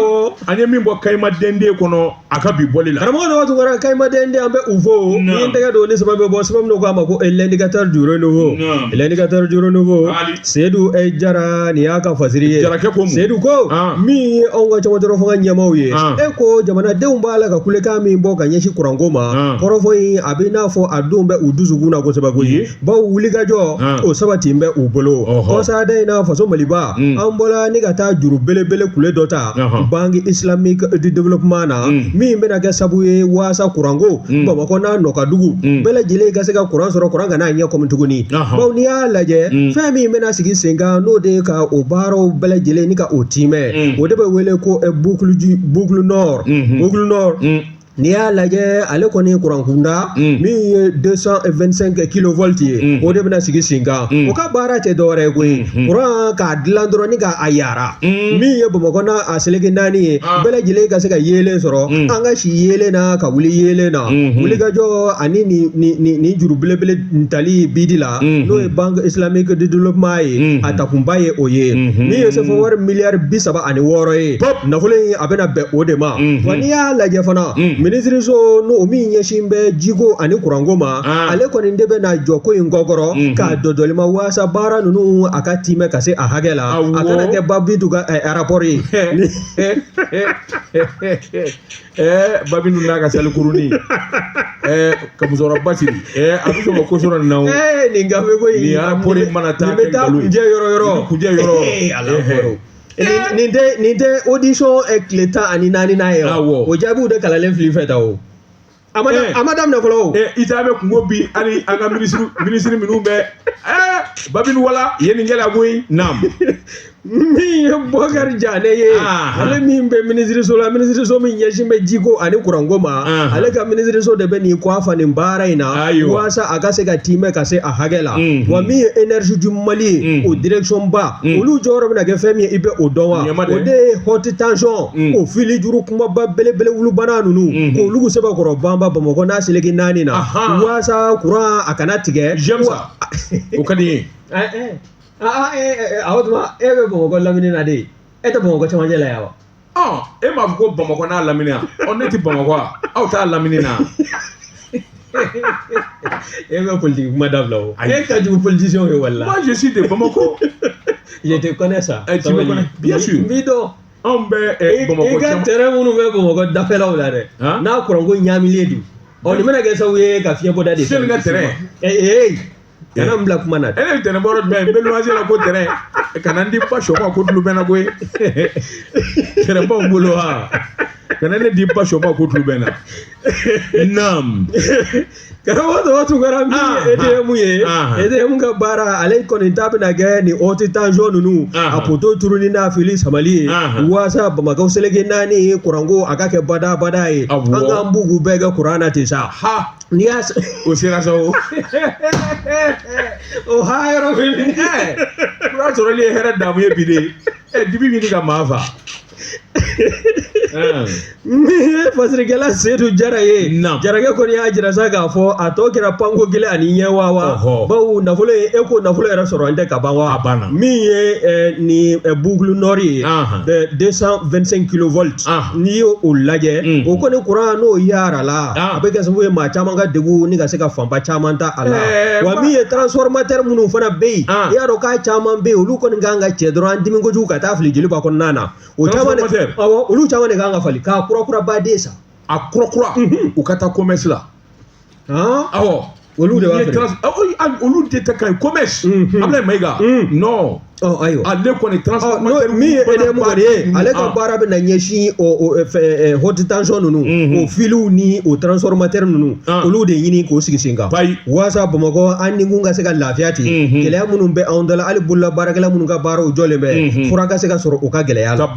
an ye min bɔ Kayima Dende kɔnɔ a ka bi bɔli la. Karamɔgɔ Daba Tunkara, Kayima Dende, an bɛ u fo. Ni ye n tɛgɛ don ni sɛbɛn bɛ bɔ, sɛbɛn min k'a ma ko l'indicateur du renouveau. L'indicateur du renouveau. Seyidu Jara, nin y'a ka fasiri ye. Jarakɛ ko mun? Seyidu ko min ye anw ka cɛmancɛrɔ fanga ɲɛmaaw ye. E ko jamanadenw b'a la ka kulekan min bɔ ka ɲɛsin kuranko ma. Kɔrɔfɔ in a bɛ n'a fɔ a don bɛ u dusukun na kosɛbɛ koyi. Bawo wulikajɔ o sabati bɛ u bolo. Kɔsada in na faso Maliba, an bɔra ni ka taa juru belebele kule dɔ ta Banque islamique du développement na, min bɛna kɛ sabu ye waasa kuranko Bamakɔ n'a nɔkadugu bɛɛ lajɛlen ka se ka kuran sɔrɔ, kuran kana ɲɛ kɔmi tuguni. Bawo n'i y'a lajɛ, fɛn min bɛna sigi sen kan, n'o de ye ka o baaraw bɛɛ lajɛlen ni ka o tiimɛ, o de bɛ wele ko boucle du boucle nord. Boucle nord, n'i y'a lajɛ, ale kɔni kurankunda min ye 225 kilovolts ye, o de bɛna sigi sen kan. O ka baara tɛ dɔwɛrɛ ye koyi, kuran k'a dilan dɔrɔn ni k'a yara min ye Bamakɔ n'a a seleke naani ye, bɛɛ lajɛlen ka se ka yeelen sɔrɔ, an ka si yeelen na ka wuli yeelen na. Wulikajɔ ani nin juru belebele tali BID la, n'o ye Banque islamique de développement ye, a takunba ye o ye, min ye sefa wari miliyari 36 ye. Nafolo in a bɛna bɛn o de ma. Wa n'i y'a lajɛ fana, minisiriso n'o min ɲɛsin bɛ jiko ani kuranko ma, ale kɔni de bɛna jɔ ko in kɔkɔrɔ k'a dɔdɔlima waasa baara ninnu a ka tiimɛ ka se a hakɛ la, a kana kɛ Babintu ka rapport ye. Babintu n'a ka salikurunin, ka musokɔrɔba siri, a bɛ sɔn ka ko sɔrɔ nin na o. Nin gafe ko in, nin rapport in mana taa nin bɛ taa kuncɛ yɔrɔ yɔrɔ. Kuncɛ yɔrɔ. Nin tɛ audition tile 14 ye wa? O jaabiw de kalanlen fili fɛ ta o. A ma daminɛ fɔlɔ o. I t'a bɛ kungo bi hali an ka minisiri minnu bɛ Babintu wala ye nin gɛlɛya koyi. Naam. Min ye Bɔkari Janɛ ye, ale min bɛ minisiriso la, minisiriso min ɲɛsin bɛ jiko ani kuranko ma, ale ka minisiriso de bɛ nin kɔ a fa nin baara in na waasa a ka se ka tiimɛ ka se a hakɛ la. Wa min ye énergie du Mali ye, o direction ba, olu jɔyɔrɔ bɛna kɛ fɛn min ye, i bɛ o dɔn wa? O de ye haute tension, o fili juru kumaba belebele wulubana ninnu, k'olu sɛbɛkɔrɔ banba Bamakɔ n'a seleke naani na, waasa kuran a kana tigɛ. J'aime ça. O ka di n ye. O tuma e bɛ Bamakɔ lamini na de, e tɛ Bamakɔ cɛmancɛ la yan wa? E m'a fɔ ko Bamakɔ n'a lamini wa? Ne tɛ Bamakɔ wa? Aw t'a lamini na. E bɛ politique kuma dabila o. E ka jugu politicien ye walahi. Moi je suis de Bamako. Je te connais ça. Tu me connais bien sûr. N b'i dɔn. Anw bɛ Bamakɔ. I ka terrain minnu bɛ Bamakɔ dafɛlaw la dɛ. N'a kuranko ɲaamilen don. Ɔ nin bɛna kɛ sababu ye ka fiɲɛbɔda de. Seli ka terrain. Ee kana n bila kuma na. E ne bɛ terrain bɔ yɔrɔ jumɛn? N bɛ luwanse la ko terrain. Kana n di ba sɔ ma ko tulu bɛ n na koyi. Terrain b'anw bolo wa? Kana ne di ba sɔ ma ko tulu bɛ n na. Naam. Karamɔgɔ Daba Tunkara, min ye EDM ye, EDM ka baara ale kɔni ta bɛna kɛ nin haute tension ninnu a poto turuni n'a fili samali ye, waasa Bamakɔ seleke naani kuranko a ka kɛ badabada ye. An k'an bugu bɛɛ kɛ kuran na ten sa. N'i y'a o sera sa o. O ha yɔrɔ bɛ min? Kuran sɔrɔli ye hɛrɛ damu ye bi de. Dibi bɛ ɲini ka maa fa. Min ye fasirikɛla Sedu Jara ye, Jarakɛ kɔni y'a jira sa k'a fɔ a tɔ kɛra panko kelen ani ɲɛ wawa, bawo nafolo ye e ko nafolo yɛrɛ sɔrɔ an tɛ ka ban wa, min ye nin boucle nord ye 225 kilovolts, n'i y'o lajɛ o kɔni kuran n'o yaara la a bɛ kɛ sababu ye maa caman ka degun ni ka se ka fanba caman ta a la, wa min ye transformateur minnu fana bɛ yen, i y'a dɔn k'a caman bɛ yen olu kɔni kan ka cɛ dɔrɔn an dimi kojugu ka taa fili joliba kɔnɔna na. O caman de awɔ olu caman de kan ka falen k'a kura kura baden san a kura kura u ka taa commerce la awɔ olu de b'a feere olu de ta ka ɲi commerce Ablaye Mayiga non ayiwa ale kɔni transformateur min ye EDM kɔni ye ale ka baara bɛ na ɲɛsin o haute tension ninnu o filiw ni o transformateur ninnu olu de ɲini k'o sigi sen kan waasa Bamakɔ an ni kun ka se ka lafiya ten gɛlɛya minnu bɛ anw da la hali bolola baarakɛla minnu ka baaraw jɔlen bɛ fura ka se ka sɔrɔ u ka gɛlɛya la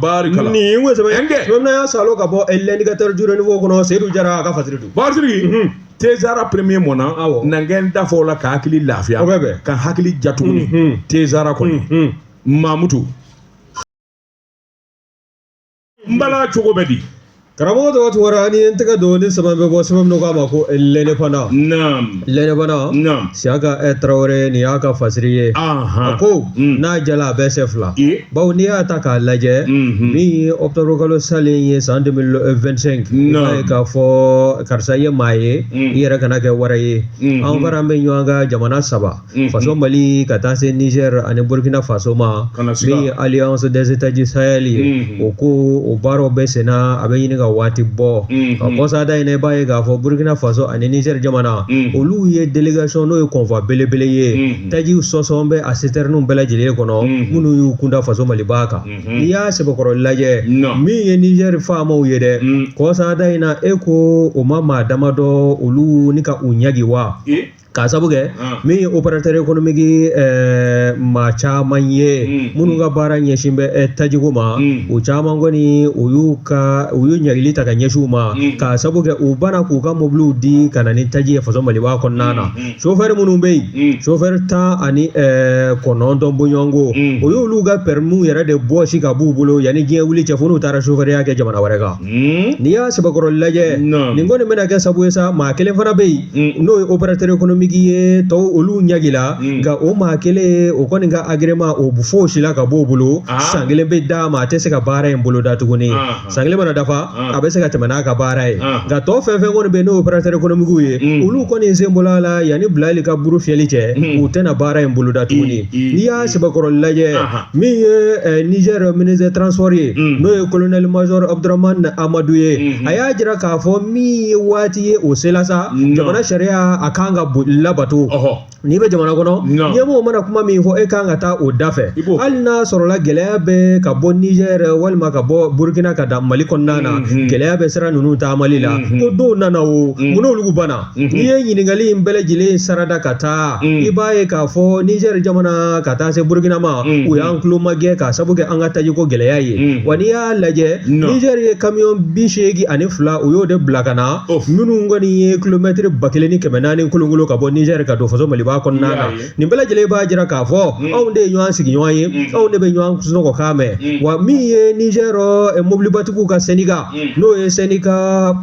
nin ko sɛbɛn sɛbɛn y'a salo ka bɔ l'indicateur du renouveau kɔnɔ Seydou Jara a ka fasiri don Basiri Tezara premier mɔna na n kɛ n da fɔ o la ka hakili lafiya ka hakili ja tuguni Tezara kɔni Mamutu n bala cogo bɛ di Karamɔgɔ tɔgɔ Tunkara ni ye n tɛgɛ don ni sɛbɛn bɛ bɔ sɛbɛn min k'a ma ko l'indépendant l'indépendant Siyaka Tarawele nin y'a ka fasiri ye a ko n'a jala a bɛ se fila bawo n'i y'a ta k'a lajɛ min ye octobre kalo salen ye san 2025 i b'a ye k'a fɔ karisa ye maa ye i yɛrɛ kana kɛ wɛrɛ ye an fana bɛ ɲɔgɔn kan jamana saba Faso Mali ka taa se Niger ani Burkina Faso ma min ye Alliance des États du Sahel ye o ko o baaraw bɛ senna a bɛ ɲini ka waati bɔ ka kɔsada in na i b'a ye k'a fɔ Burkina Faso ani Niger jamana olu ye délégation n'o ye convoi belebele ye tajiw sɔsɔn bɛ a citernew bɛɛ lajɛlen kɔnɔ minnu y'u kunda Faso Maliba kan n'i y'a sɛbɛkɔrɔ lajɛ min ye Niger faamaw ye dɛ kɔsada in na e ko o ma maa damadɔ olu ni ka u ɲagi wa k'a sabu kɛ min ye opérateur économique maa caman ye minnu ka baara ɲɛsin bɛ tajiko ma o caman kɔni u y'u ka u y'u ɲagili ta ka ɲɛsin u ma k'a sabu kɛ u banna k'u ka mobiliw di ka na ni taji ye faso maliba kɔnɔna na sofɛri minnu bɛ yen sofɛri 19 bɔɲɔgɔnko o y'olu ka permis yɛrɛ de bɔsi ka b'u bolo yanni diɲɛ wuli cɛ fo n'u taara sofɛriya kɛ jamana wɛrɛ kan n'i y'a sɛbɛkɔrɔ lajɛ nin kɔni bɛna kɛ sabu ye sa maa kelen fana bɛ yen n'o ye opérateur économique ye tɔw olu ɲagila nka o maa kelen o kɔni ka agrément o fɔsila ka b'o bolo san kelen bɛ d'a ma a tɛ se ka baara in boloda tuguni san kelen mana dafa a bɛ se ka tɛmɛ n'a ka baara ye nka tɔ fɛn fɛn kɔni bɛ n'o opérateur économique ye olu kɔni sen bɔla a la yanni bilali ka buru fiyɛli cɛ u tɛna baara in boloda tuguni n'i y'a sɛbɛkɔrɔ lajɛ min ye Niger ministre des transports ye n'o ye colonel major Abdurahmane Amadu ye a y'a jira k'a fɔ min ye waati ye o sela sa jamana sariya a kan ka labato n'i bɛ jamana kɔnɔ ɲɛmɔgɔ mana kuma min fɔ e kan ka taa o da fɛ hali n'a sɔrɔla gɛlɛya bɛ ka bɔ Niger walima ka bɔ Burkina ka da Mali kɔnɔna na gɛlɛya bɛ sira ninnu taamali la ko dɔw nana o munna olu banna n'i ye ɲininkali in bɛɛ lajɛlen sarada ka taa i b'a ye k'a fɔ Niger jamana ka taa se Burkina ma u y'an tulo magɛn k'a sabu kɛ an ka tajiko gɛlɛya ye wa n'i y'a lajɛ Niger ye kamiyɔn 82 u y'o de bila ka na minnu kɔni ye kilomɛtiri 1400 kolonkolon ka bɔ Niger ka don faso Maliba kɔnɔna na nin bɛɛ lajɛlen b'a jira k'a fɔ anw de ye ɲɔgɔn sigiɲɔgɔn ye anw de bɛ ɲɔgɔn sunɔgɔ kan mɛn wa min ye Niger mobilibatigiw ka syndicat n'o ye syndicat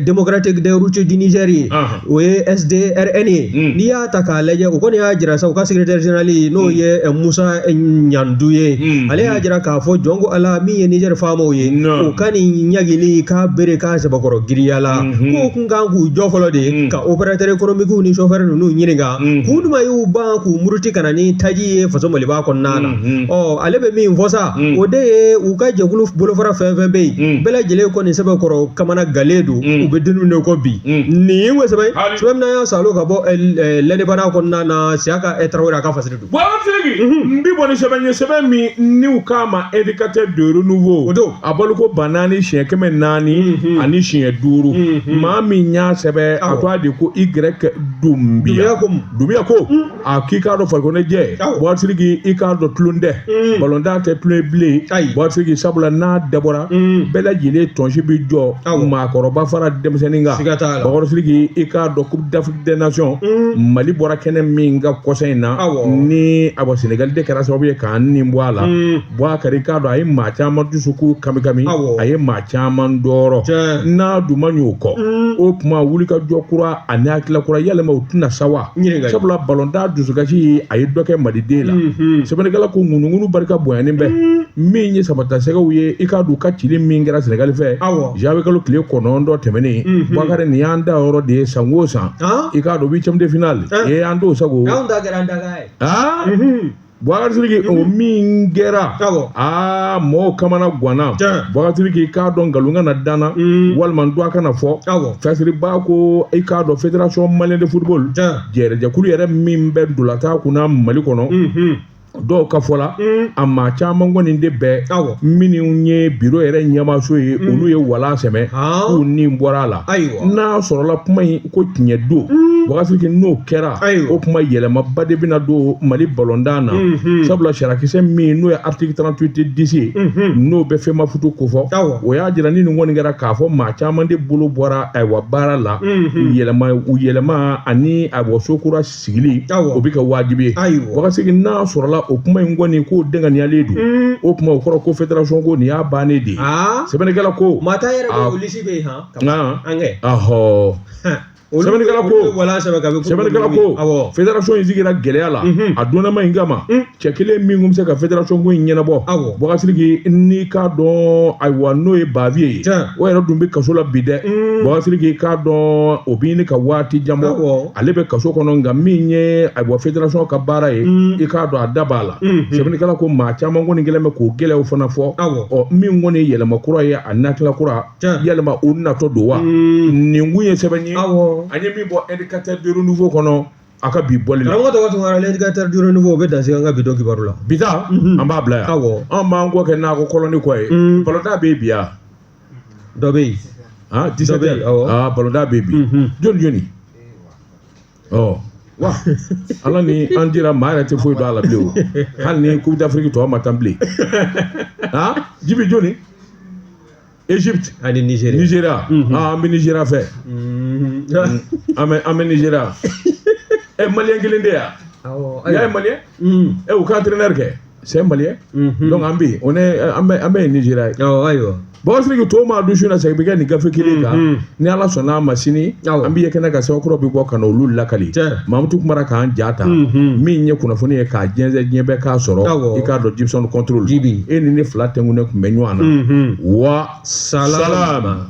démocratique des routes du Niger ye o ye SDRN ye n'i y'a ta k'a lajɛ o kɔni y'a jira sa u ka secrétaire général n'o ye Musa Ɲandu ye ale y'a jira k'a fɔ jɔn ko Ala min ye Niger faamaw ye o ka nin ɲagili k'a bere k'a sɛbɛkɔrɔ giriya la k'o kun kan k'u jɔ fɔlɔ de ka opérateur économique ni chauffeur ninnu ɲininka kun jumɛn y'u ban k'u muruti ka na ni taji ye faso Maliba kɔnɔna na ɔ ale bɛ min fɔ sa o de ye u ka jɛkulu bolofara fɛn fɛn bɛ yen bɛɛ lajɛlen kɔni sɛbɛkɔrɔ kamana galen don u bɛ denw de kɔ bi nin ye sɛbɛn sɛbɛn min y'a salo ka bɔ l'indépendant kɔnɔna na Siyaka Tarawele a ka fasiri don Sidiki n bi bɔ ni sɛbɛn ye sɛbɛn min n'u k'a ma indicateur de renouveau o don a bɔliko 4405 maa min y'a sɛbɛn a tɔgɔ de ko Y Dunbiya Dunbiya ko a k'i k'a dɔn farikolo jɛ Sidiki i k'a dɔn tulon tɛ balontan tɛ tulon ye bilen Sidiki sabula n'a dabɔra bɛɛ lajɛlen tɔnsi bɛ jɔ maa maakɔrɔba fara denmisɛnnin kan. Siga t'a la. Bakɔrɔ Sidiki, i k'a dɔn Coupe d'Afrique des Nations, Mali bɔra kɛnɛ min kan kɔsa in na, ni awa Sénégal de kɛra sababu ye k'an ni bɔ a la. Bubakari, i k'a dɔn a ye maa caman dusukun kamikami, a ye maa caman tɔɔrɔ. N'a dun ma ɲɛ o kɔ, o tuma wulikajɔ kura ani hakilila kura yalima o tɛna sa wa? Sabula balontan dusukasi a ye dɔ kɛ maliden la. Sɛbɛnnikɛla ko ŋunuŋunu barika bonyanen bɛ min ye samatasɛgɛw ye, i k'a dɔn u ka cili min kɛra Sénégal fɛ janvier kalo tile 9 tɛmɛnen. Bubakari, nin y'an da yɔrɔ de ye san o san, i k'a dɔn huitième de finale ye an t'o sago. Bubakari Sidiki, o min kɛra, aa, mɔgɔw kamana ganna. Bubakari Sidiki, i k'a dɔn nkalon kana da n na walima n dɔgɔ kana fɔ. Fasiriba ko i k'a dɔn Fédération malienne de football, jɛrɛjɛkulu yɛrɛ min bɛ ntolatan kunna Mali kɔnɔ, dɔw ka fɔ la, a maa caman kɔni de bɛ minnu ye biro yɛrɛ ɲɛmaaso ye, olu ye walan sɛmɛ k'u ni bɔra a la. N'a sɔrɔla kuma in ko tiɲɛ don, Bubakari Sidiki, n'o kɛra, o kuma yɛlɛmaba de bɛna don Mali balontan na. Sabula sariyakisɛ min n'o ye article 38 10 ye, n'o bɛ FEMAFOOT kofɔ, o y'a jira ni nin kɔni kɛra k'a fɔ maa caman de bolo bɔra ayiwa baara la, yɛlɛma u yɛlɛma ani ayiwa so kura sigili, o bɛ kɛ wajibi ye. Bubakari Sidiki, n'a sɔrɔla o kuma in kɔni k'o denganiyalen don, o kuma o kɔrɔ ko fédération ko nin y'a bannen de ye. Sɛbɛnnikɛla ko maa ta yɛrɛ ko lisi bɛ yen han an kɛ ahɔ. Sɛbɛnnikɛla ko sɛbɛnnikɛla ko fédération in sigira gɛlɛya la a donnama in kama. Cɛ kelen min tun bɛ se ka fédération ko in ɲɛnabɔ, Bubakari Sidiki, n'i k'a dɔn ayiwa n'o ye Bavieux ye, o yɛrɛ dun bɛ kaso la bi dɛ. Bubakari Sidiki, i k'a dɔn o bɛ ɲini ka waati jan bɔ, ale bɛ kaso kɔnɔ, nka min ye ayiwa fédération ka baara ye, i k'a dɔn a da b'a la. Sɛbɛnnikɛla ko maa caman kɔni kɛlen bɛ k'o gɛlɛyaw fana fɔ. Ɔ, min kɔni ye yɛlɛma kura ye a nakila kura, yalima o natɔ don wa? Nin kun ye sɛbɛn ye an ye min bɔ Indicateur du Renouveau kɔnɔ a ka bi bɔli la. Karamɔgɔ tɔgɔ Tunkara, l'Indicateur du Renouveau, o bɛ dan sigi an ka bi don kibaru la. Bi ta, an b'a bila yan. An b'an kɔ kɛ nakɔ kɔlɔni kɔ ye. Balontan bɛ yen bi yan. Dɔ bɛ yen. Ah, 17 heures. Ah, balontan bɛ yen bi. Jɔni jɔni? Ɔ wa ala ni an dira maa yɛrɛ tɛ foyi dɔn a la bilen o, hali ni Coupe d'Afrique tɔ ma tan bilen. Ah, Jibi, jɔni? Egypte ani Nigeria. Nigeria. Ah, an bɛ Nigeria fɛ. An bɛ Nigeria. Ɛ, malien kelen tɛ yan. Awɔ. Il y a un malien. Ɛ, u ka entraîneur kɛ. C'est un malien. Donc an bɛ yen. On est an bɛ Nigeria ye. Awɔ, ayiwa. Bubakari Sidiki, to maa dun su na segin bɛ kɛ nin gafe kelen kan. Ni Ala sɔnna a ma sini, an bɛ ye kɛnɛ kan, sɛbɛn kura bɛ bɔ ka na olu lakali. Mamutu kumara k'an ja ta. Min ye kunnafoni ye k'a jɛnsɛn diɲɛ bɛɛ k'a sɔrɔ. I k'a dɔn Gibson contrôle. Jibi. E ni ne fila tɛnkunnen tun bɛ ɲɔgɔn na. Wa salam.